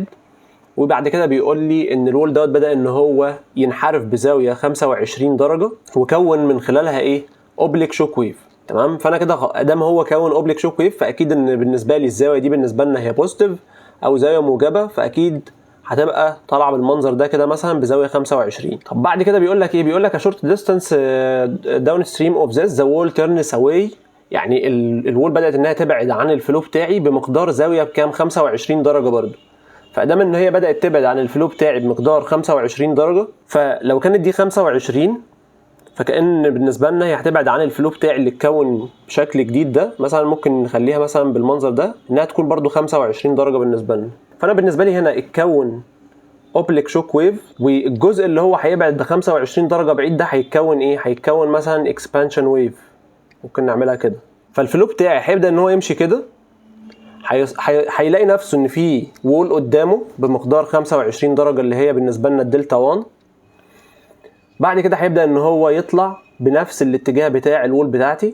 [SPEAKER 1] وبعد كده بيقول لي ان ال wall دوت بدأ ان هو ينحرف بزاوية 25 درجة وكون من خلالها ايه؟ oblique shock wave، تمام. فانا كده ادام هو كون oblique shock wave، فاكيد ان بالنسبة لي الزاوية دي بالنسبة لنا هي positive او زاوية موجبه، فاكيد هتبقى طالعه بالمنظر ده كده مثلا بزاوية 25. طب بعد كده بيقول لك ايه؟ بيقول لك a short distance downstream of this the wall turns away، يعني ال wall بدات انها تبعد عن ال flow بتاعي بمقدار زاوية بكام؟ 25 درجه برضو. فادام ان هي بدات تبعد عن ال flow بتاعي بمقدار 25 درجه، فلو كانت دي 25 فكأن بالنسبة لنا هي هتبعد عن ال flow بتاعي اللي اتكون بشكل جديد ده، مثلا ممكن نخليها مثلا بالمنظر ده انها تكون برضو 25 درجة بالنسبة لنا. فانا بالنسبة لي هنا اتكون oblique shock wave، والجزء اللي هو هيبعد ب 25 درجة بعيد ده هيتكون ايه؟ هيتكون مثلا expansion wave، ممكن نعملها كده. فال flow بتاعي هيبدأ ان هو يمشي كده، هيلاقي نفسه ان في wall قدامه بمقدار 25 درجة اللي هي بالنسبة لنا الدلتا 1. بعد كده هيبدأ ان هو يطلع بنفس الاتجاه بتاع ال wall بتاعتي،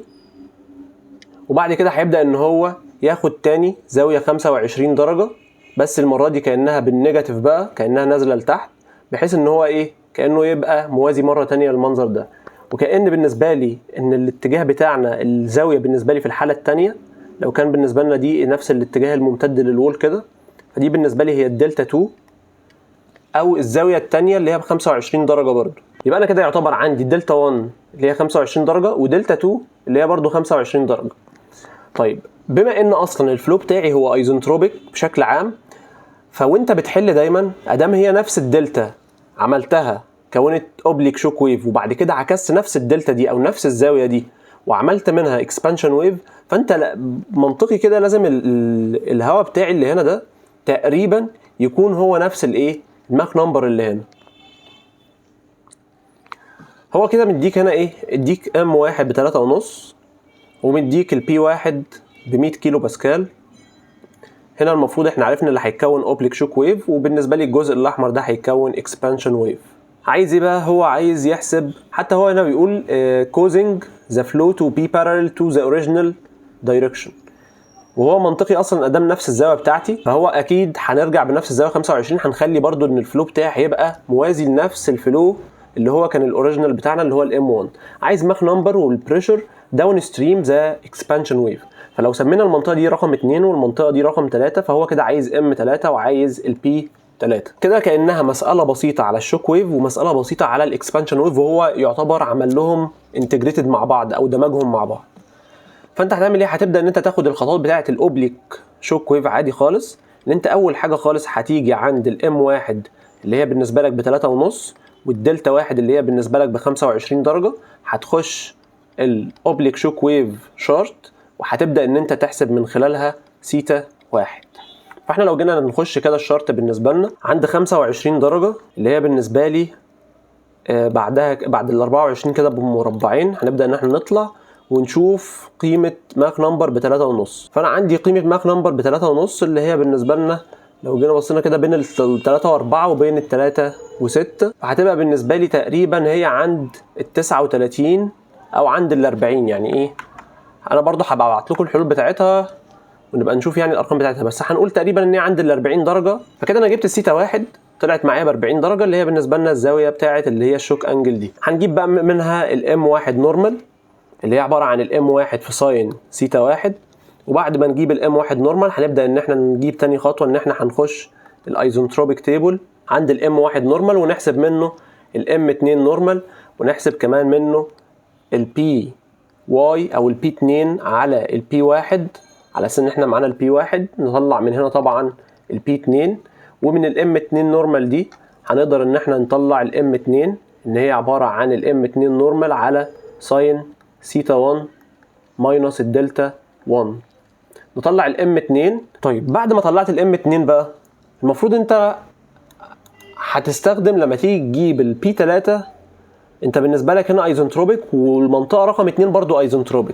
[SPEAKER 1] وبعد كده هيبدأ ان هو ياخد تاني زاوية 25 درجة، بس المرة دي كأنها بال negative بقى، كأنها نازلة لتحت، بحيث ان هو ايه؟ كأنه يبقى موازي مرة تانية للمنظر ده. وكأن بالنسبة لي ان الاتجاه بتاعنا الزاوية بالنسبة لي في الحالة التانية لو كان بالنسبة لنا دي نفس الاتجاه الممتد لل wall كده، فدي بالنسبة لي هي الدلتا 2 او الزاوية التانية اللي هي ب 25 درجة برضو. يبقى انا كده يعتبر عندي دلتا 1 اللي هي 25 درجة ودلتا 2 اللي هي برضو 25 درجة. طيب بما ان اصلا ال flow بتاعي هو isentropic بشكل عام، فوانت بتحل دايما ادام هي نفس الدلتا عملتها كونت oblique shock wave، وبعد كده عكست نفس الدلتا دي او نفس الزاوية دي وعملت منها expansion wave، فانت منطقي كده لازم الهواء بتاعي اللي هنا ده تقريبا يكون هو نفس الايه؟ ال Mach number اللي هنا. هو كده مديك هنا ايه؟ اديك M واحد ب3.5، ومديك ال P واحد ب100 كيلو باسكال. هنا المفروض احنا عرفنا اللي هيتكون oblique shock wave، وبالنسبة لي الجزء الاحمر ده هيكون expansion wave. عايز ايه بقى؟ هو عايز يحسب، حتى هو هنا بيقول causing the flow to be parallel to the original direction، وهو منطقي اصلا ادام نفس الزاوية بتاعتي، فهو اكيد هنرجع بنفس الزاوية 25، هنخلي برضو ان ال flow بتاعي هيبقى موازي لنفس ال flow اللي هو كان ال original بتاعنا اللي هو ال M 1. عايز Mach number وال pressure downstream the expansion wave. فلو سمينا المنطقة دي رقم 2 والمنطقة دي رقم 3، فهو كده عايز M 3 وعايز ال P 3. كده كانها مسالة بسيطة على ال shock wave ومسالة بسيطة على ال expansion wave، وهو يعتبر عمل لهم integrated مع بعض او دمجهم مع بعض. فانت هتعمل ايه؟ هتبدا ان انت تاخد الخطوات بتاعه ال oblique shock wave عادي خالص، ان انت اول حاجة خالص هتيجي عند ال M واحد اللي هي بالنسبة لك ب3.5، والدلتا واحد اللي هي بالنسبة لك ب25 درجه، هتخش ال oblique shock wave chart وهتبدا ان انت تحسب من خلالها سيتا واحد. فاحنا لو جينا نخش كده ال chart بالنسبة لنا عند 25 درجه اللي هي بالنسبة لي بعدها بعد ال 24 كده بمربعين، هنبدا ان احنا نطلع ونشوف قيمة Mach number ب3.5. فأنا عندي قيمة Mach number ب3.5 اللي هي بالنسبة لنا لو جينا بصينا كده بين ال3 و4 وبين ال3 و6، فهتبقى بالنسبة لي تقريبا هي عند ال39 أو عند ال40. يعني إيه؟ أنا برضو هبقى أبعت لكم الحلول بتاعتها ونبقى نشوف يعني الأرقام بتاعتها، بس هنقول تقريبا إن هي عند ال40 درجة. فكده أنا جبت السيتا واحد طلعت معايا ب 40 درجة اللي هي بالنسبة لنا الزاوية بتاعت اللي هي ال shock angle دي. هنجيب بقى منها ال M واحد normal اللي هي عبارة عن ال M واحد في sine theta واحد. وبعد ما نجيب ال M واحد normal هنبدا ان احنا نجيب تاني خطوة، ان احنا هنخش ال isentropic table عند ال M واحد normal ونحسب منه ال M 2 normal، ونحسب كمان منه ال P y او ال P 2 على ال P واحد، على اساس ان احنا معانا ال P واحد نطلع من هنا طبعا ال P 2، ومن ال M 2 normal دي هنقدر ان احنا نطلع ال M 2 ان هي عبارة عن ال M 2 normal على sine theta 1 minus ال delta 1. نطلع ال M 2. طيب، بعد ما طلعت ال M 2 بقى المفروض انت هتستخدم لما تيجي تجيب ال P 3، انت بالنسبة لك هنا isentropic والمنطقة رقم 2 برضو isentropic،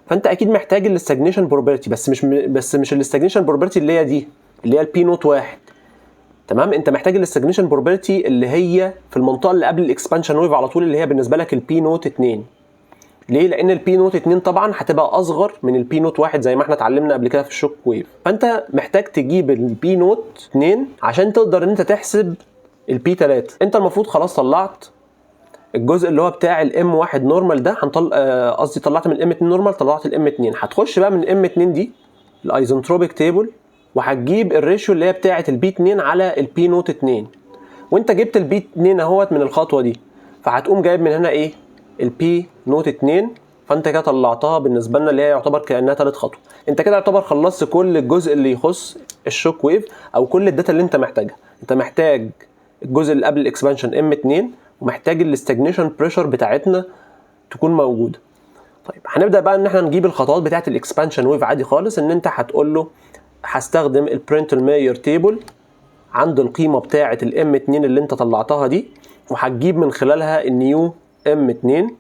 [SPEAKER 1] فانت اكيد محتاج ال stagnation property، بس مش ال stagnation property اللي هي دي اللي هي ال P naught واحد، تمام؟ انت محتاج ال stagnation property اللي هي في المنطقة اللي قبل ال expansion wave على طول، اللي هي بالنسبة لك ال P naught 2. ليه؟ لان ال P naught 2 طبعا هتبقى اصغر من ال P naught 1 زي ما احنا اتعلمنا قبل كده في ال shock wave، فانت محتاج تجيب ال P naught 2 عشان تقدر ان انت تحسب ال P 3. انت المفروض خلاص طلعت الجزء اللي هو بتاع ال M 1 normal ده، هنطل قصدي طلعت من ال M 2 normal، طلعت ال M 2. هتخش بقى من ال M 2 دي ال isentropic table وهتجيب ال ratio اللي هي بتاعه ال P 2 على ال P naught 2، وانت جبت ال P 2 اهوت من الخطوة دي، فهتقوم جايب من هنا ايه؟ ال P naught 2. فانت كده طلعتها بالنسبة لنا اللي هي يعتبر كانها ثالث خطوه. انت كده يعتبر خلصت كل الجزء اللي يخص ال shock wave او كل ال data اللي انت محتاجها. انت محتاج الجزء اللي قبل ال expansion M 2، ومحتاج ال stagnation pressure بتاعتنا تكون موجوده. طيب، هنبدا بقى ان احنا نجيب الخطوات بتاعه ال expansion wave عادي خالص، ان انت هتقول له هستخدم ال Prandtl Meyer table عند القيمة بتاعه ال M 2 اللي انت طلعتها دي، وهتجيب من خلالها ال new M 2.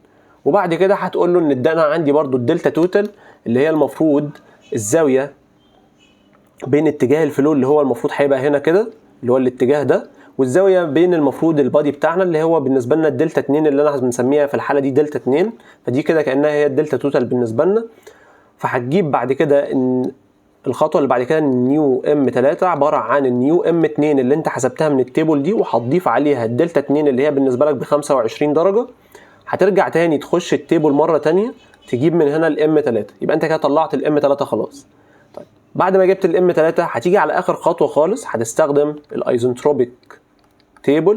[SPEAKER 1] وبعد كده هتقول له ان ده انا عندي برضو ال delta total اللي هي المفروض الزاوية بين اتجاه ال flow اللي هو المفروض هيبقى هنا كده اللي هو الاتجاه ده، والزاويه بين المفروض ال body بتاعنا اللي هو بالنسبة لنا الدلتا 2 اللي انا بنسميها في الحالة دي دلتا 2، فدي كده كانها هي ال delta total بالنسبة لنا. فهتجيب بعد كده ان الخطوة اللي بعد كده ال new M 3 عبارة عن ال new M 2 اللي انت حسبتها من ال table دي، وهتضيف عليها الدلتا 2 اللي هي بالنسبة لك ب 25 درجه. هترجع تاني تخش ال table مرة تانية تجيب من هنا ال M 3، يبقى انت كده طلعت ال M 3 خلاص. طيب، بعد ما جبت ال M 3 هتيجي على اخر خطوة خالص، هتستخدم ال isentropic table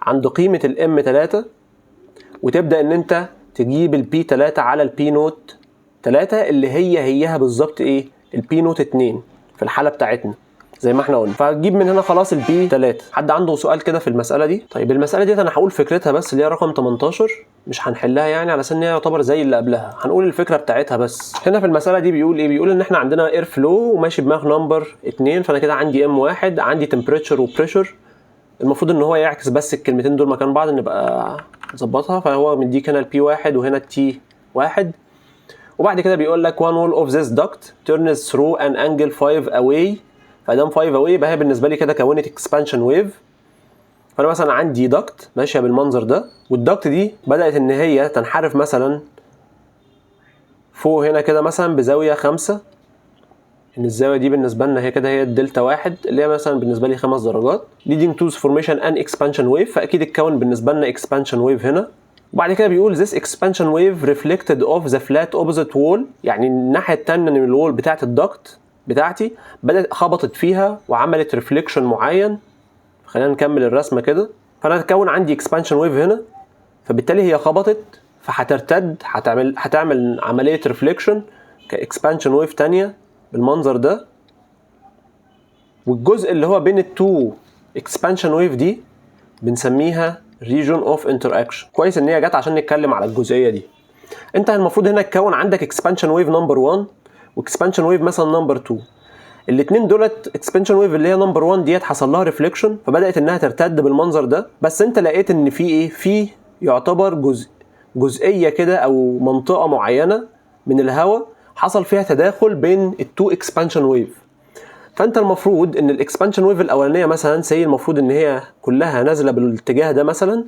[SPEAKER 1] عند قيمة ال M 3 وتبدا ان انت تجيب ال P 3 على ال P naught 3 اللي هي هيها بالظبط ايه؟ ال P naught 2 في الحالة بتاعتنا. زي ما احنا قلنا، فهتجيب من هنا خلاص ال P 3. حد عنده سؤال كده في المسالة دي؟ طيب المسالة دي انا هقول فكرتها بس، اللي هي رقم 18، مش هنحلها يعني على اساس ان هي يعتبر زي اللي قبلها، هنقول الفكرة بتاعتها بس. هنا في المسالة دي بيقول ايه؟ بيقول ان احنا عندنا air flow وماشي ب Mach number 2، فانا كده عندي M 1، عندي temperature و pressure، المفروض ان هو يعكس بس الكلمتين دول مكان بعض نبقى نظبطها. فهو مديك هنا ال P 1 وهنا ال T 1، وبعد كده بيقول لك one wall of this duct turns through an angle 5 away. فدام 5 away يبقى هي بالنسبة لي كده كونت expansion wave. فانا مثلا عندي duct ماشية بالمنظر ده، وال duct دي بدات ان هي تنحرف مثلا فوق هنا كده مثلا بزاوية 5، ان الزاوية دي بالنسبة لنا هي كده هي الدلتا 1 اللي هي مثلا بالنسبة لي 5 درجات، leading to formation an expansion wave. فاكيد اتكون بالنسبة لنا expansion wave هنا. وبعد كده بيقول this expansion wave reflected off the flat opposite wall، يعني الناحية الثانية من ال wall بتاعت ال duct بتاعتي بدات خبطت فيها وعملت reflection معين. خلينا نكمل الرسمة كده. فانا اتكون عندي expansion wave هنا، فبالتالي هي خبطت فهترتد، هتعمل عملية reflection ك expansion wave تانية بالمنظر ده. والجزء اللي هو بين ال two expansion wave دي بنسميها region of interaction. كويس ان هي جت عشان نتكلم على الجزئية دي. انت المفروض هنا تكون عندك expansion wave number 1 و expansion wave مثلا number 2. الاثنين دولت expansion wave اللي هي number 1 ديت حصل لها reflection فبدات انها ترتد بالمنظر ده، بس انت لقيت ان في ايه؟ في يعتبر جزئية كده او منطقة معينة من الهواء حصل فيها تداخل بين ال two expansion wave. فانت المفروض ان ال expansion wave الاولانية مثلا say المفروض ان هي كلها نازله بالاتجاه ده مثلا،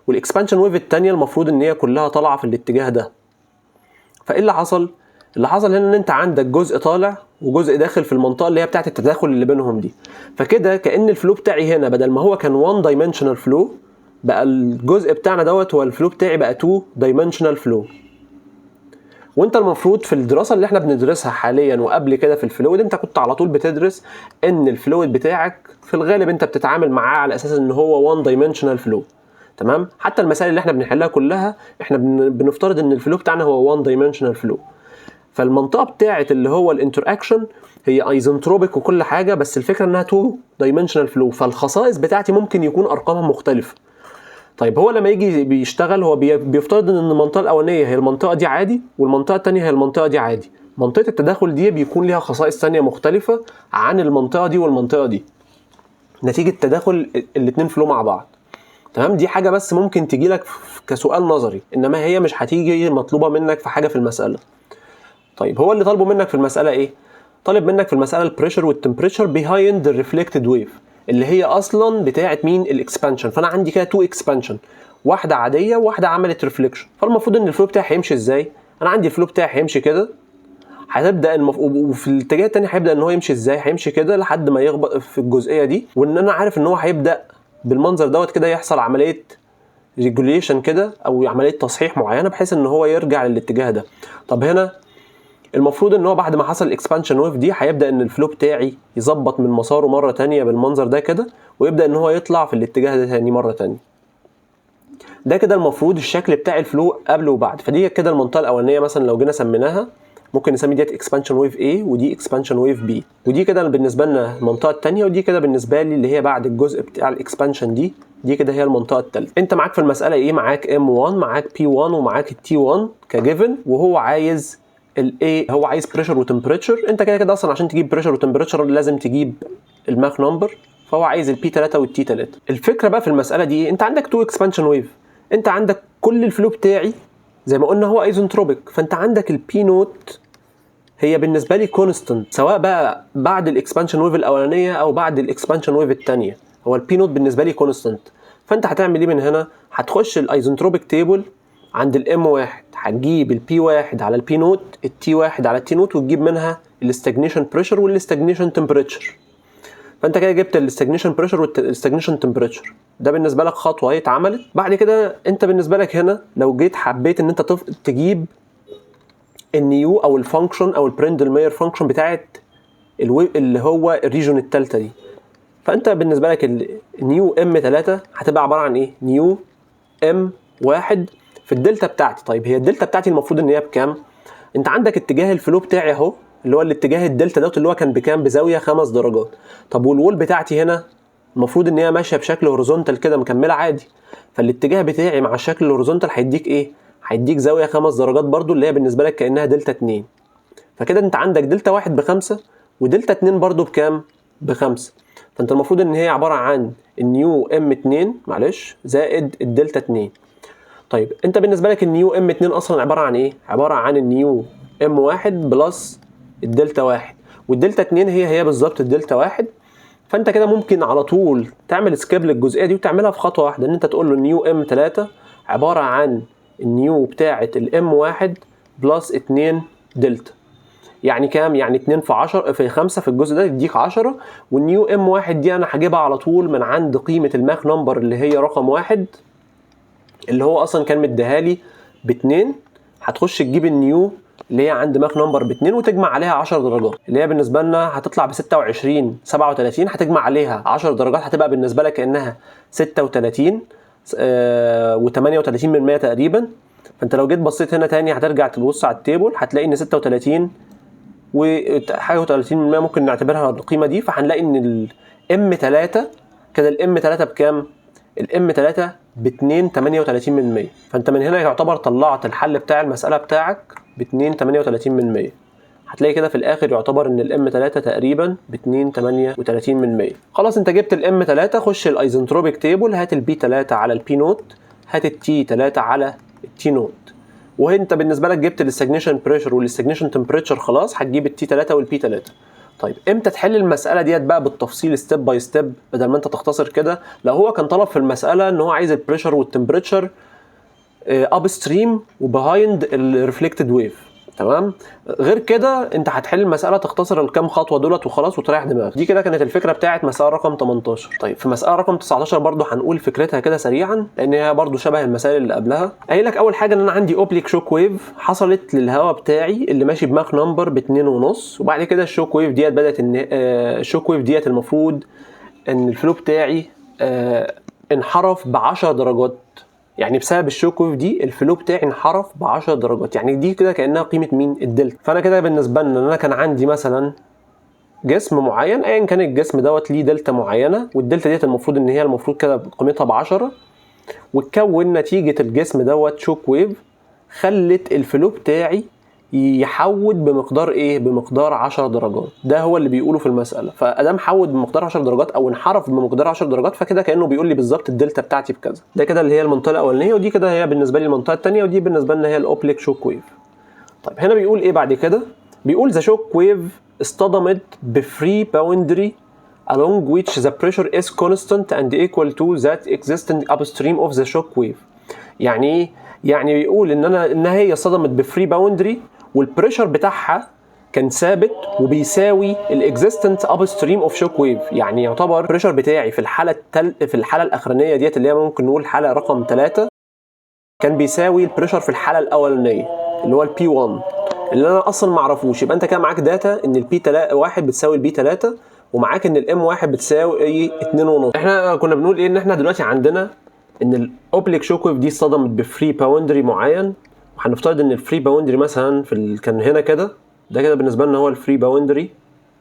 [SPEAKER 1] وال expansion wave الثانية المفروض ان هي كلها طالعه في الاتجاه ده. فايه اللي حصل؟ اللي حصل هنا ان انت عندك جزء طالع وجزء داخل في المنطقة اللي هي بتاعه التداخل اللي بينهم دي. فكده كان ال flow بتاعي هنا بدل ما هو كان 1 dimensional flow، بقى الجزء بتاعنا دوت هو ال flow بتاعي بقى 2 dimensional flow. وانت المفروض في الدراسة اللي احنا بندرسها حاليا وقبل كده في ال fluid، انت كنت على طول بتدرس ان ال fluid بتاعك في الغالب انت بتتعامل معاه على اساس ان هو 1 dimensional flow، تمام؟ حتى المسائل اللي احنا بنحلها كلها احنا بنفترض ان ال flow بتاعنا هو 1 dimensional flow. فالمنطقه بتاعه اللي هو ال interaction هي isentropic وكل حاجه، بس الفكرة انها 2 dimensional flow، فالخصائص بتاعتي ممكن يكون ارقامها مختلفه. طيب هو لما يجي بيشتغل هو بيفترض ان المنطقة الاولانية هي المنطقة دي عادي، والمنطقة الثانية هي المنطقة دي عادي. منطقة التداخل دي بيكون ليها خصائص ثانية مختلفة عن المنطقة دي والمنطقة دي نتيجة تداخل الاثنين flow مع بعض، تمام؟ دي حاجة بس ممكن تجي لك كسؤال نظري، انما هي مش هتيجي مطلوبه منك في حاجة في المساله. طيب هو اللي طالبه منك في المسالة ايه؟ طالب منك في المسالة ال pressure وال temperature behind ال reflected wave اللي هي اصلا بتاعه مين؟ ال expansion. فانا عندي كده two expansion، واحدة عادية وواحدة عملت reflection. فالمفروض ان ال flow بتاعي هيمشي ازاي؟ انا عندي ال flow بتاعي هيمشي كده، وفي الاتجاه التاني هيبدا ان هو يمشي ازاي؟ هيمشي كده لحد ما يخبط في الجزئية دي، وان انا عارف ان هو هيبدا بالمنظر دوت كده يحصل عملية regulation كده او عملية تصحيح معينة بحيث ان هو يرجع للاتجاه ده. طب هنا المفروض ان هو بعد ما حصل ال expansion wave دي هيبدا ان ال flow بتاعي يظبط من مساره مرة تانية بالمنظر ده كده، ويبدا ان هو يطلع في الاتجاه ده تاني مرة تانية. ده كده المفروض الشكل بتاع ال flow قبل وبعد. فدي كده المنطقة الاولانية مثلا لو جينا سميناها ممكن نسمي ديت expansion wave A ودي expansion wave B، ودي كده بالنسبة لنا المنطقة الثانيه، ودي كده بالنسبة لي اللي هي بعد الجزء بتاع ال expansion دي، دي كده هي المنطقة الثالثه. انت معاك في المسالة ايه؟ معاك M1، معاك P1، ومعاك ال T1 ك given، وهو عايز الايه؟ هو عايز pressure و temperature. انت كده كده اصلا عشان تجيب pressure و temperature لازم تجيب ال Mach number، فهو عايز ال P 3 وال T 3. الفكرة بقى في المسالة دي ايه؟ انت عندك two expansion wave، انت عندك كل ال flow بتاعي زي ما قلنا هو isentropic، فانت عندك ال P naught هي بالنسبة لي constant سواء بقى بعد ال expansion wave الاولانية او بعد ال expansion wave الثانيه، هو ال P naught بالنسبة لي constant. فانت هتعمل ايه من هنا؟ هتخش ال isentropic table عند ال M 1، هتجيب ال P 1 على ال P naught، ال T 1 على ال T naught، وتجيب منها ال stagnation pressure وال stagnation temperature. فانت كده جبت ال stagnation pressure وال stagnation temperature، ده بالنسبة لك خطوة اهي اتعملت. بعد كده انت بالنسبة لك هنا لو جيت حبيت ان انت تجيب ال nu او ال function او ال Prandtl Meyer function بتاعت اللي هو ال region الثالثة دي، فانت بالنسبة لك ال nu M 3 هتبقى عبارة عن ايه؟ nu M 1 في الدلتا بتاعتي. طيب هي الدلتا بتاعتي المفروض ان هي بكام؟ انت عندك اتجاه ال flow بتاعي اهو اللي هو الاتجاه الدلتا دوت اللي هو كان بكام؟ بزاوية 5 درجات. طب وال wall بتاعتي هنا المفروض ان هي ماشية بشكل horizontal كده مكملة عادي، فالاتجاه بتاعي مع الشكل ال horizontal هيديك ايه؟ هيديك زاوية 5 درجات برضو اللي هي بالنسبة لك كانها دلتا 2. فكده انت عندك دلتا 1 ب5 ودلتا 2 برضو بكام؟ ب5. فانت المفروض ان هي عبارة عن ال nu m 2 معلش زائد الدلتا 2. طيب انت بالنسبة لك ال nu m 2 اصلا عبارة عن ايه؟ عبارة عن ال nu m 1 plus ال delta 1، والدلتا 2 هي بالظبط الدلتا 1. فانت كده ممكن على طول تعمل skip للجزئيه دي وتعملها في خطوة واحدة، ان انت تقول له ال nu m 3 عبارة عن ال nu بتاعه ال m 1 plus 2 دلتا. يعني كام؟ يعني 2 في 10 في 5 في الجزء ده يديك 10، وال nu m 1 دي انا هجيبها على طول من عند قيمة ال Mach number اللي هي رقم 1 اللي هو اصلا كان مديها لي ب2. هتخش تجيب ال nu اللي هي عند Mach number ب2 وتجمع عليها 10 درجات اللي هي بالنسبة لنا هتطلع ب 26 37، هتجمع عليها 10 درجات هتبقى بالنسبة لك كانها 36 و38 من 100 تقريبا. فانت لو جيت بصيت هنا تاني هترجع تبص على ال table هتلاقي ان 36 وحاجه و30 من 100 ممكن نعتبرها القيمة دي. فهنلاقي ان ال m 3 كده، ال m 3 بكام؟ ال m 3 ب 2.38 من 100. فانت من هنا يعتبر طلعت الحل بتاع المسالة بتاعك ب 2.38 من 100. هتلاقي كده في الاخر يعتبر ان ال m 3 تقريبا ب 2.38 من 100. خلاص انت جبت ال m 3، خش ال isentropic table، هات ال P 3 على ال P naught، هات ال T 3 على ال T naught. وانت بالنسبة لك جبت ال stagnation pressure وال stagnation temperature، خلاص هتجيب ال T 3 وال P 3. طيب امتى تحل المسالة ديت بقى بالتفصيل step by step بدل ما انت تختصر كده؟ لو هو كان طلب في المسالة ان هو عايز ال pressure وال temperature upstream و behind ال reflected wave، تمام؟ غير كده انت هتحل المسالة تختصر الكام خطوة دولت وخلاص وتريح دماغك. دي كده كانت الفكرة بتاعت مسالة رقم 18. طيب في مسالة رقم 19 برضو هنقول فكرتها كده سريعا لان هي برضو شبه المسائل اللي قبلها. قايل لك اول حاجة ان انا عندي oblique shock wave حصلت للهواء بتاعي اللي ماشي ب Mach number ب 2.5، وبعد كده ال shock wave ديت بدات ان ال shock wave ديت المفروض ان ال flow بتاعي انحرف ب 10 درجات. يعني بسبب ال shock wave دي ال flow بتاعي انحرف ب 10 درجات، يعني دي كده كانها قيمة مين؟ الدلتا. فانا كده بالنسبة لنا ان انا كان عندي مثلا جسم معين ايا كان الجسم دوت ليه دلتا معينة، والدلتا ديت المفروض ان هي المفروض كده قيمتها ب 10، وتكون نتيجة الجسم دوت shock wave خلت ال flow بتاعي يحود بمقدار ايه؟ بمقدار 10 درجات. ده هو اللي بيقوله في المسالة. فادام حود بمقدار 10 درجات او انحرف بمقدار 10 درجات، فكده كانه بيقول لي بالظبط الدلتا بتاعتي بكذا. ده كده اللي هي المنطقة الاولانية، ودي كده هي بالنسبة لي المنطقة الثانية، ودي بالنسبة لنا هي ال oblique shock wave. طيب هنا بيقول ايه بعد كده؟ بيقول the shock wave اصطدمت ب free boundary along which the pressure is constant and equal to that existing upstream of the shock wave. يعني ايه؟ يعني بيقول ان انا ان هي اصطدمت ب free boundary وال pressure بتاعها كان ثابت وبيساوي ال existent upstream of shock wave. يعني يعتبر ال pressure بتاعي في الحالة الاخرانية ديت اللي هي ممكن نقول حاله رقم 3 كان بيساوي ال pressure في الحالة الاولانية اللي هو ال P 1 اللي انا اصلا ما اعرفوش. يبقى انت كده معاك data ان ال P 1 بتساوي ال P 3، ومعاك ان ال m 1 بتساوي 2.5. احنا كنا بنقول ايه؟ ان احنا دلوقتي عندنا ان ال oblique shock wave دي اصطدمت ب free boundary معين، وهنفترض ان ال free boundary مثلا كان هنا كده، ده كده بالنسبة لنا هو ال free boundary.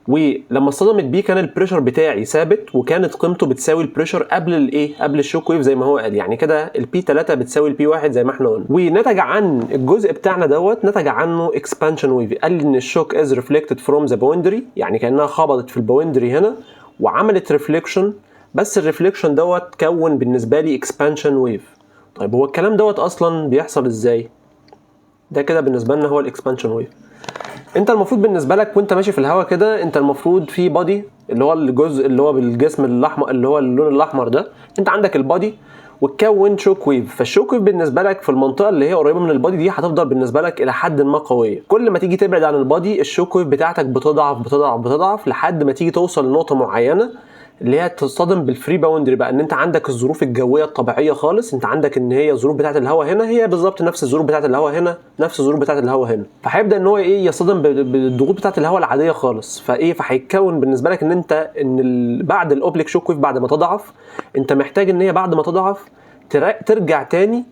[SPEAKER 1] ولما اصطدمت بيه كان ال pressure بتاعي ثابت وكانت قيمته بتساوي ال pressure قبل الايه؟ قبل ال shock wave زي ما هو قال. يعني كده ال P 3 بتساوي ال P 1 زي ما احنا قلنا. ونتج عن الجزء بتاعنا دوت نتج عنه expansion wave. قال لي ان ال shock is reflected from the boundary، يعني كانها خبطت في ال boundary هنا وعملت reflection، بس ال reflection دوت كون بالنسبة لي expansion wave. طيب هو الكلام دوت اصلا بيحصل ازاي؟ ده كده بالنسبة لنا هو ال expansion wave. انت المفروض بالنسبة لك وانت ماشي في الهواء كده، انت المفروض في body اللي هو الجزء اللي هو بالجسم الاحمر اللي هو اللون الاحمر ده، انت عندك ال body وتكون shock wave. فال shock wave بالنسبة لك في المنطقة اللي هي قريبه من ال body دي هتفضل بالنسبة لك الى حد ما قوية. كل ما تيجي تبعد عن ال body ال shock wave بتاعتك بتضعف بتضعف بتضعف لحد ما تيجي توصل لنقطة معينة اللي هي تصطدم بال free boundary بقى، ان انت عندك الظروف الجوية الطبيعية خالص، انت عندك ان هي الظروف بتاعه الهواء هنا هي بالظبط نفس الظروف بتاعه الهواء هنا، نفس الظروف بتاعه الهواء هنا. فهيبدا ان هو ايه؟ يصطدم بالضغوط بتاعه الهواء العادية خالص. فايه؟ فهيتكون بالنسبة لك ان انت ان بعد ال oblique shock wave بعد ما تضعف، انت محتاج ان هي بعد ما تضعف ترجع تاني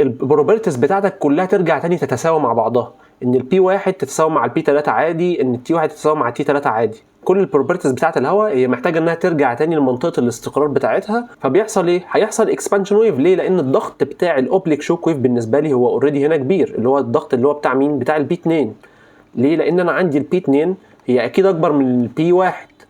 [SPEAKER 1] ال properties بتاعتك كلها ترجع تاني تتساوى مع بعضها. ان ال P 1 تتساوي مع ال P 3 عادي، ان ال T 1 تتساوي مع ال T 3 عادي. كل ال properties بتاعت الهواء هي محتاجه انها ترجع تاني لمنطقه الاستقرار بتاعتها. فبيحصل ايه؟ هيحصل expansion wave. ليه؟ لان الضغط بتاع ال oblique shock wave بالنسبة لي هو already هنا كبير، اللي هو الضغط اللي هو بتاع مين؟ بتاع ال P 2. ليه؟ لان انا عندي ال P 2 هي اكيد اكبر من ال P 1،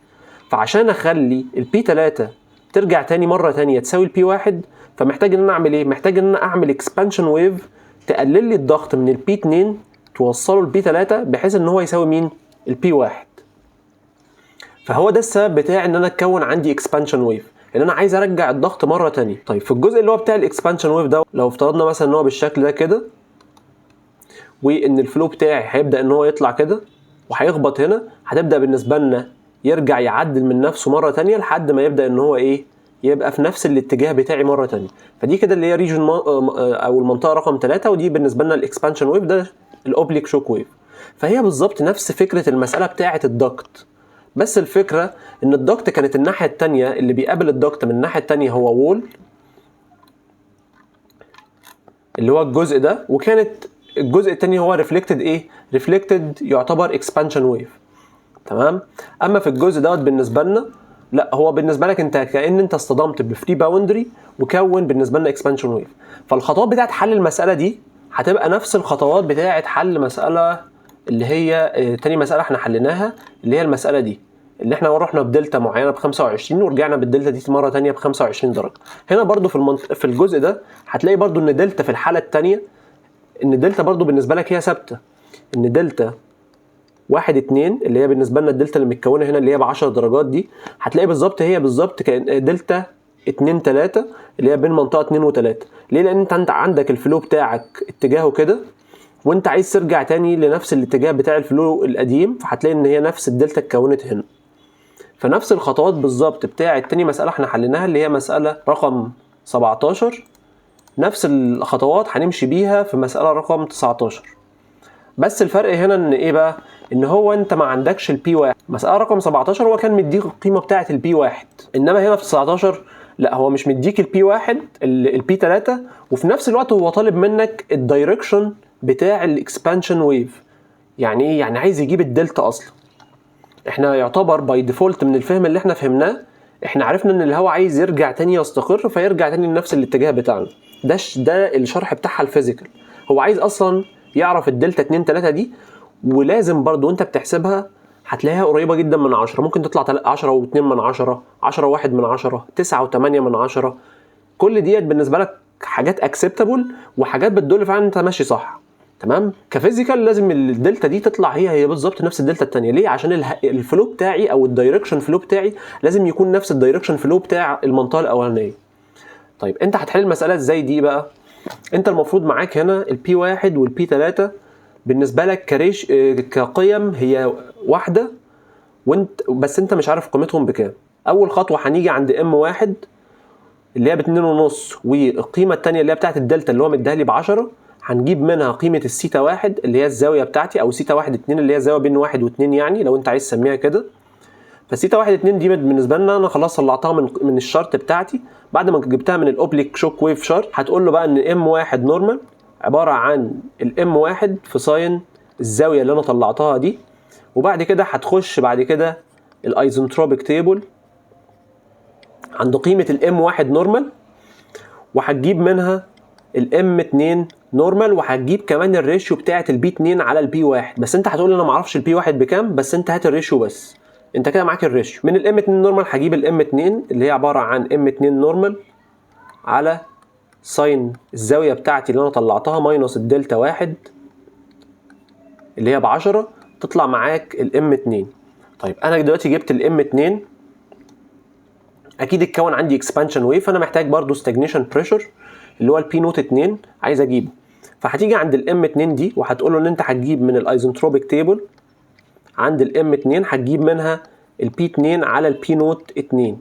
[SPEAKER 1] فعشان اخلي ال P 3 ترجع تاني مرة تانية تساوي ال P 1، فمحتاج ان انا اعمل ايه؟ محتاج ان انا اعمل expansion wave تقلل لي الضغط من ال P 2 توصله ل P 3 بحيث ان هو يساوي مين؟ ال P 1. فهو ده السبب بتاع ان انا اتكون عندي expansion wave، ان انا عايز ارجع الضغط مرة تانية. طيب في الجزء اللي هو بتاع ال expansion wave ده، لو افترضنا مثلا ان هو بالشكل ده كده، وان ال flow بتاعي هيبدا ان هو يطلع كده وهيخبط هنا، هتبدا بالنسبة لنا يرجع يعدل من نفسه مرة تانية لحد ما يبدا ان هو ايه؟ يبقى في نفس الاتجاه بتاعي مرة تانية. فدي كده اللي هي region او المنطقة رقم 3، ودي بالنسبة لنا ال expansion wave، ده ال oblique shock wave. فهي بالظبط نفس فكرة المسالة بتاعه ال duct، بس الفكرة ان ال duct كانت الناحية التانية، اللي بيقابل ال duct من الناحية التانية هو wall اللي هو الجزء ده، وكانت الجزء التاني هو reflected ايه؟ reflected يعتبر expansion wave. تمام؟ اما في الجزء دوت بالنسبة لنا لا، هو بالنسبة لك انت كأن انت اصطدمت ب free boundary وكون بالنسبة لنا expansion wave. فالخطوات بتاعت حل المسالة دي هتبقى نفس الخطوات بتاعت حل مسالة اللي هي تاني مسالة احنا حليناها، اللي هي المسالة دي اللي احنا رحنا بدلتا معينة ب 25 ورجعنا بالدلتا دي مرة تانية ب 25 درجه. هنا برضو في الجزء ده هتلاقي برضو ان دلتا في الحالة التانية، ان دلتا برضو بالنسبة لك هي ثابتة، ان دلتا 1 2 اللي هي بالنسبة لنا الدلتا اللي متكونه هنا اللي هي ب 10 درجات دي، هتلاقي بالظبط هي بالظبط كأن دلتا 2 3 اللي هي بين منطقة 2 و3. ليه؟ لان انت عندك ال flow بتاعك اتجاهه كده، وانت عايز ترجع تاني لنفس الاتجاه بتاع ال flow القديم، فهتلاقي ان هي نفس الدلتا اتكونت هنا. فنفس الخطوات بالظبط بتاعه تاني مسالة احنا حليناها اللي هي مسالة رقم 17، نفس الخطوات هنمشي بيها في مسالة رقم 19. بس الفرق هنا ان ايه بقى؟ ان هو انت ما عندكش ال P 1. مسالة رقم 17 هو كان مديك القيمة بتاعه ال P 1، انما هنا في 19 لا، هو مش مديك ال P 1، ال P 3، وفي نفس الوقت هو طالب منك ال direction بتاع ال expansion wave. يعني ايه؟ يعني عايز يجيب الدلتا اصلا. احنا يعتبر by default من الفهم اللي احنا فهمناه، احنا عرفنا ان الهواء عايز يرجع تاني يستقر، فيرجع تاني لنفس الاتجاه بتاعنا. ده الشرح بتاعها ال physical. هو عايز اصلا يعرف الدلتا 2 3 دي، ولازم برضو وانت بتحسبها هتلاقيها قريبه جدا من 10، ممكن تطلع 10 و2 من 10، 10 و1 من 10، 9 و8 من 10. كل ديت بالنسبة لك حاجات acceptable وحاجات بتدل فعلا انت ماشي صح. تمام؟ ك physical لازم الدلتا دي تطلع هي هي بالظبط نفس الدلتا الثانية. ليه؟ عشان ال flow بتاعي او ال direction flow بتاعي لازم يكون نفس ال direction flow بتاع المنطقة الاولانية. طيب انت هتحل المسالة ازاي دي بقى؟ انت المفروض معاك هنا ال P 1 وال P 3 بالنسبة لك كريش كقيم هي واحدة، وانت بس انت مش عارف قيمتهم بكام. اول خطوة هنيجي عند M 1 اللي هي باتنين ونص، والقيمة الثانية اللي هي بتاعت الدلتا اللي هو مديها لي ب 10، هنجيب منها قيمة السيتا 1 اللي هي الزاوية بتاعتي، او سيتا 1 2 اللي هي الزاوية بين 1 و2 يعني لو انت عايز تسميها كده. فسيتا 1 2 دي بالنسبة لنا انا خلاص طلعتها من ال chart بتاعتي. بعد ما جبتها من ال oblique shock wave chart، هتقول له بقى ان M 1 normal عبارة عن ال M 1 في sine الزاوية اللي انا طلعتها دي، وبعد كده هتخش بعد كده ال isentropic table عند قيمة ال M 1 normal، وهتجيب منها ال M 2 normal، وهتجيب كمان ال ratio بتاعه ال P 2 على ال P 1. بس انت هتقول انا ما اعرفش ال P 1 بكام، بس انت هات ال ratio بس، انت كده معاك ال ratio. من ال M 2 normal هجيب ال M 2 اللي هي عبارة عن M 2 normal على sine الزاوية بتاعتي اللي انا طلعتها minus ال delta 1 اللي هي ب 10، تطلع معاك ال M 2. طيب انا دلوقتي جبت ال M 2، اكيد اتكون عندي expansion wave، فانا محتاج برضو stagnation pressure اللي هو ال P naught 2 عايز اجيبه. فهتيجي عند ال M 2 دي وهتقول له ان انت هتجيب من ال isentropic table عند ال M 2 هتجيب منها ال P 2 على ال P naught 2.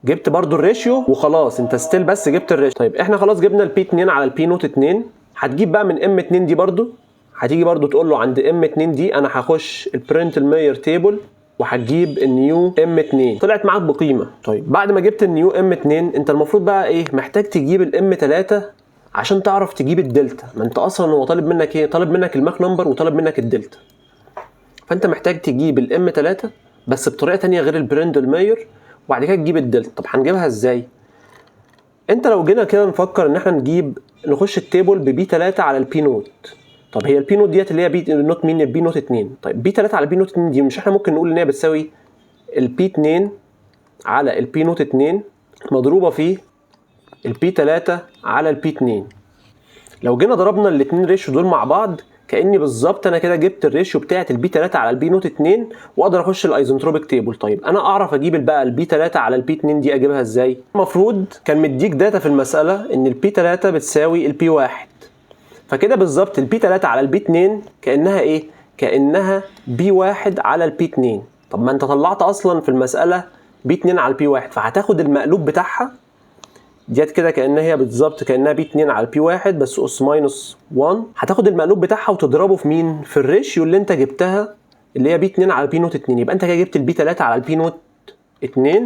[SPEAKER 1] جبت برضو ال ratio وخلاص، انت still بس جبت ال ratio. طيب احنا خلاص جبنا ال P 2 على ال P naught 2، هتجيب بقى من M 2 دي برضو، هتيجي برضو تقول له عند M 2 دي انا هخش ال Prandtl Meyer table وهتجيب ال new M 2، طلعت معاك بقيمة. طيب بعد ما جبت ال new M 2 انت المفروض بقى ايه؟ محتاج تجيب ال M 3 عشان تعرف تجيب الدلتا. ما انت اصلا هو طالب منك ايه؟ طالب منك ال Mach number وطالب منك الدلتا، فانت محتاج تجيب ال M 3 بس بطريقة تانية غير ال Prandtl Meyer، وبعد كده تجيب الدلتا. طب هنجيبها ازاي؟ انت لو جينا كده نفكر ان احنا نجيب نخش ال table ب P 3 على ال P naught. طب هي ال P naught ديت اللي هي P naught مين؟ ال P naught 2. طيب P 3 على P naught 2 دي مش احنا ممكن نقول ان هي بتساوي ال P 2 على ال P naught 2 مضروبة في ال P 3 على ال P 2؟ لو جينا ضربنا الاثنين ratio دول مع بعض، كاني بالظبط انا كده جبت ال ratio بتاعه ال P 3 على ال P naught 2 واقدر اخش ال isentropic table. طيب انا اعرف اجيب بقى ال P 3 على ال P 2 دي، اجيبها ازاي؟ المفروض كان مديك data في المسالة ان ال P 3 بتساوي ال P 1، فكده بالظبط ال P 3 على ال P 2 كانها ايه؟ كانها P 1 على ال P 2. طب ما انت طلعت اصلا في المسالة P 2 على ال P 1، فهتاخد المقلوب بتاعها ديت كده، كانها هي بالظبط كانها P 2 على ال P 1 بس اس minus 1. هتاخد المقلوب بتاعها وتضربه في مين؟ في ال ratio اللي انت جبتها اللي هي P 2 على P naught 2. يبقى انت كده جبت ال P 3 على ال P naught 2،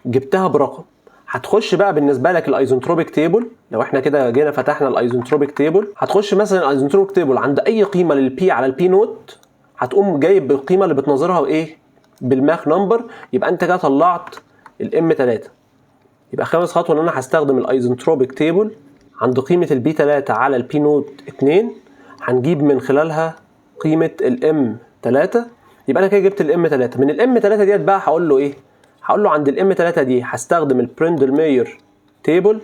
[SPEAKER 1] جبتها برقم. هتخش بقى بالنسبة لك ال isentropic table. لو احنا كده جينا فتحنا ال isentropic table، هتخش مثلا ال isentropic table عند اي قيمة لل P على ال P naught، هتقوم جايب القيمة اللي بتناظرها بايه؟ بال Mach number. يبقى انت كده طلعت ال M 3. يبقى خامس خطوة ان انا هستخدم ال isentropic table عند قيمة ال P 3 على ال P naught 2، هنجيب من خلالها قيمة ال M 3. يبقى انا كده جبت ال M 3. من ال M 3 ديت بقى هقول له ايه؟ هقول له عند ال M 3 دي هستخدم ال Prandtl Meyer table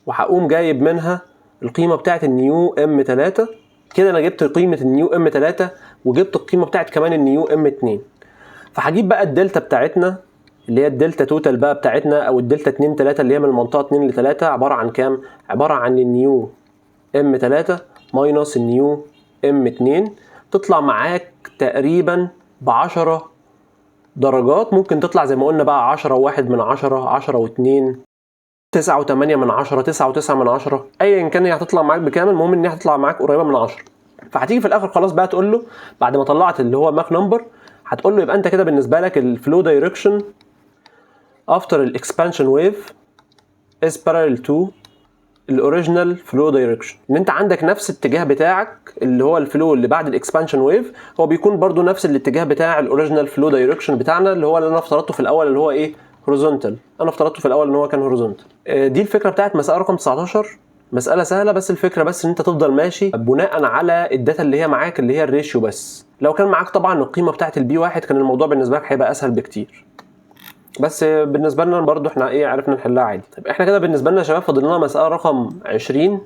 [SPEAKER 1] وهقوم جايب منها القيمة بتاعت ال nu M 3. كده انا جبت قيمة ال nu M 3 وجبت القيمة بتاعت كمان ال nu M 2. فهجيب بقى الدلتا بتاعتنا اللي هي ال delta total بقى بتاعتنا، او الدلتا 2 3 اللي هي من المنطقة 2 ل 3، عبارة عن كام؟ عبارة عن ال nu M 3 minus ال nu M 2، تطلع معاك تقريبا ب 10 درجات. ممكن تطلع زي ما قلنا بقى 10 و1 من 10، 10 و2، 9 و8 من 10، 9 و9 من 10، ايا كان هي هتطلع معاك بكام، المهم ان هي هتطلع معاك قريبه من 10. فهتيجي في الاخر خلاص بقى تقول له بعد ما طلعت اللي هو Mach number، هتقول له يبقى انت كده بالنسبة لك ال flow direction after ال expansion wave is parallel to ال original flow direction، ان انت عندك نفس الاتجاه بتاعك اللي هو ال flow اللي بعد ال expansion wave هو بيكون برضو نفس الاتجاه بتاع ال original flow direction بتاعنا، اللي هو اللي انا افترضته في الاول اللي هو ايه؟ horizontal. انا افترضته في الاول ان هو كان horizontal. دي الفكرة بتاعت مسالة رقم 19. مسالة سهله، بس الفكرة بس ان انت تفضل ماشي بناء على ال data اللي هي معاك اللي هي ال ratio. بس لو كان معاك طبعا القيمة بتاعت ال P واحد كان الموضوع بالنسبة لك هيبقى اسهل بكتير، بس بالنسبة لنا برضو احنا ايه؟ عرفنا نحلها عادي. طيب احنا كده بالنسبة لنا يا شباب فاضل لنا مسالة رقم 20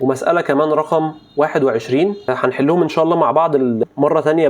[SPEAKER 1] ومسالة كمان رقم 21، هنحلهم ان شاء الله مع بعض مرة ثانية.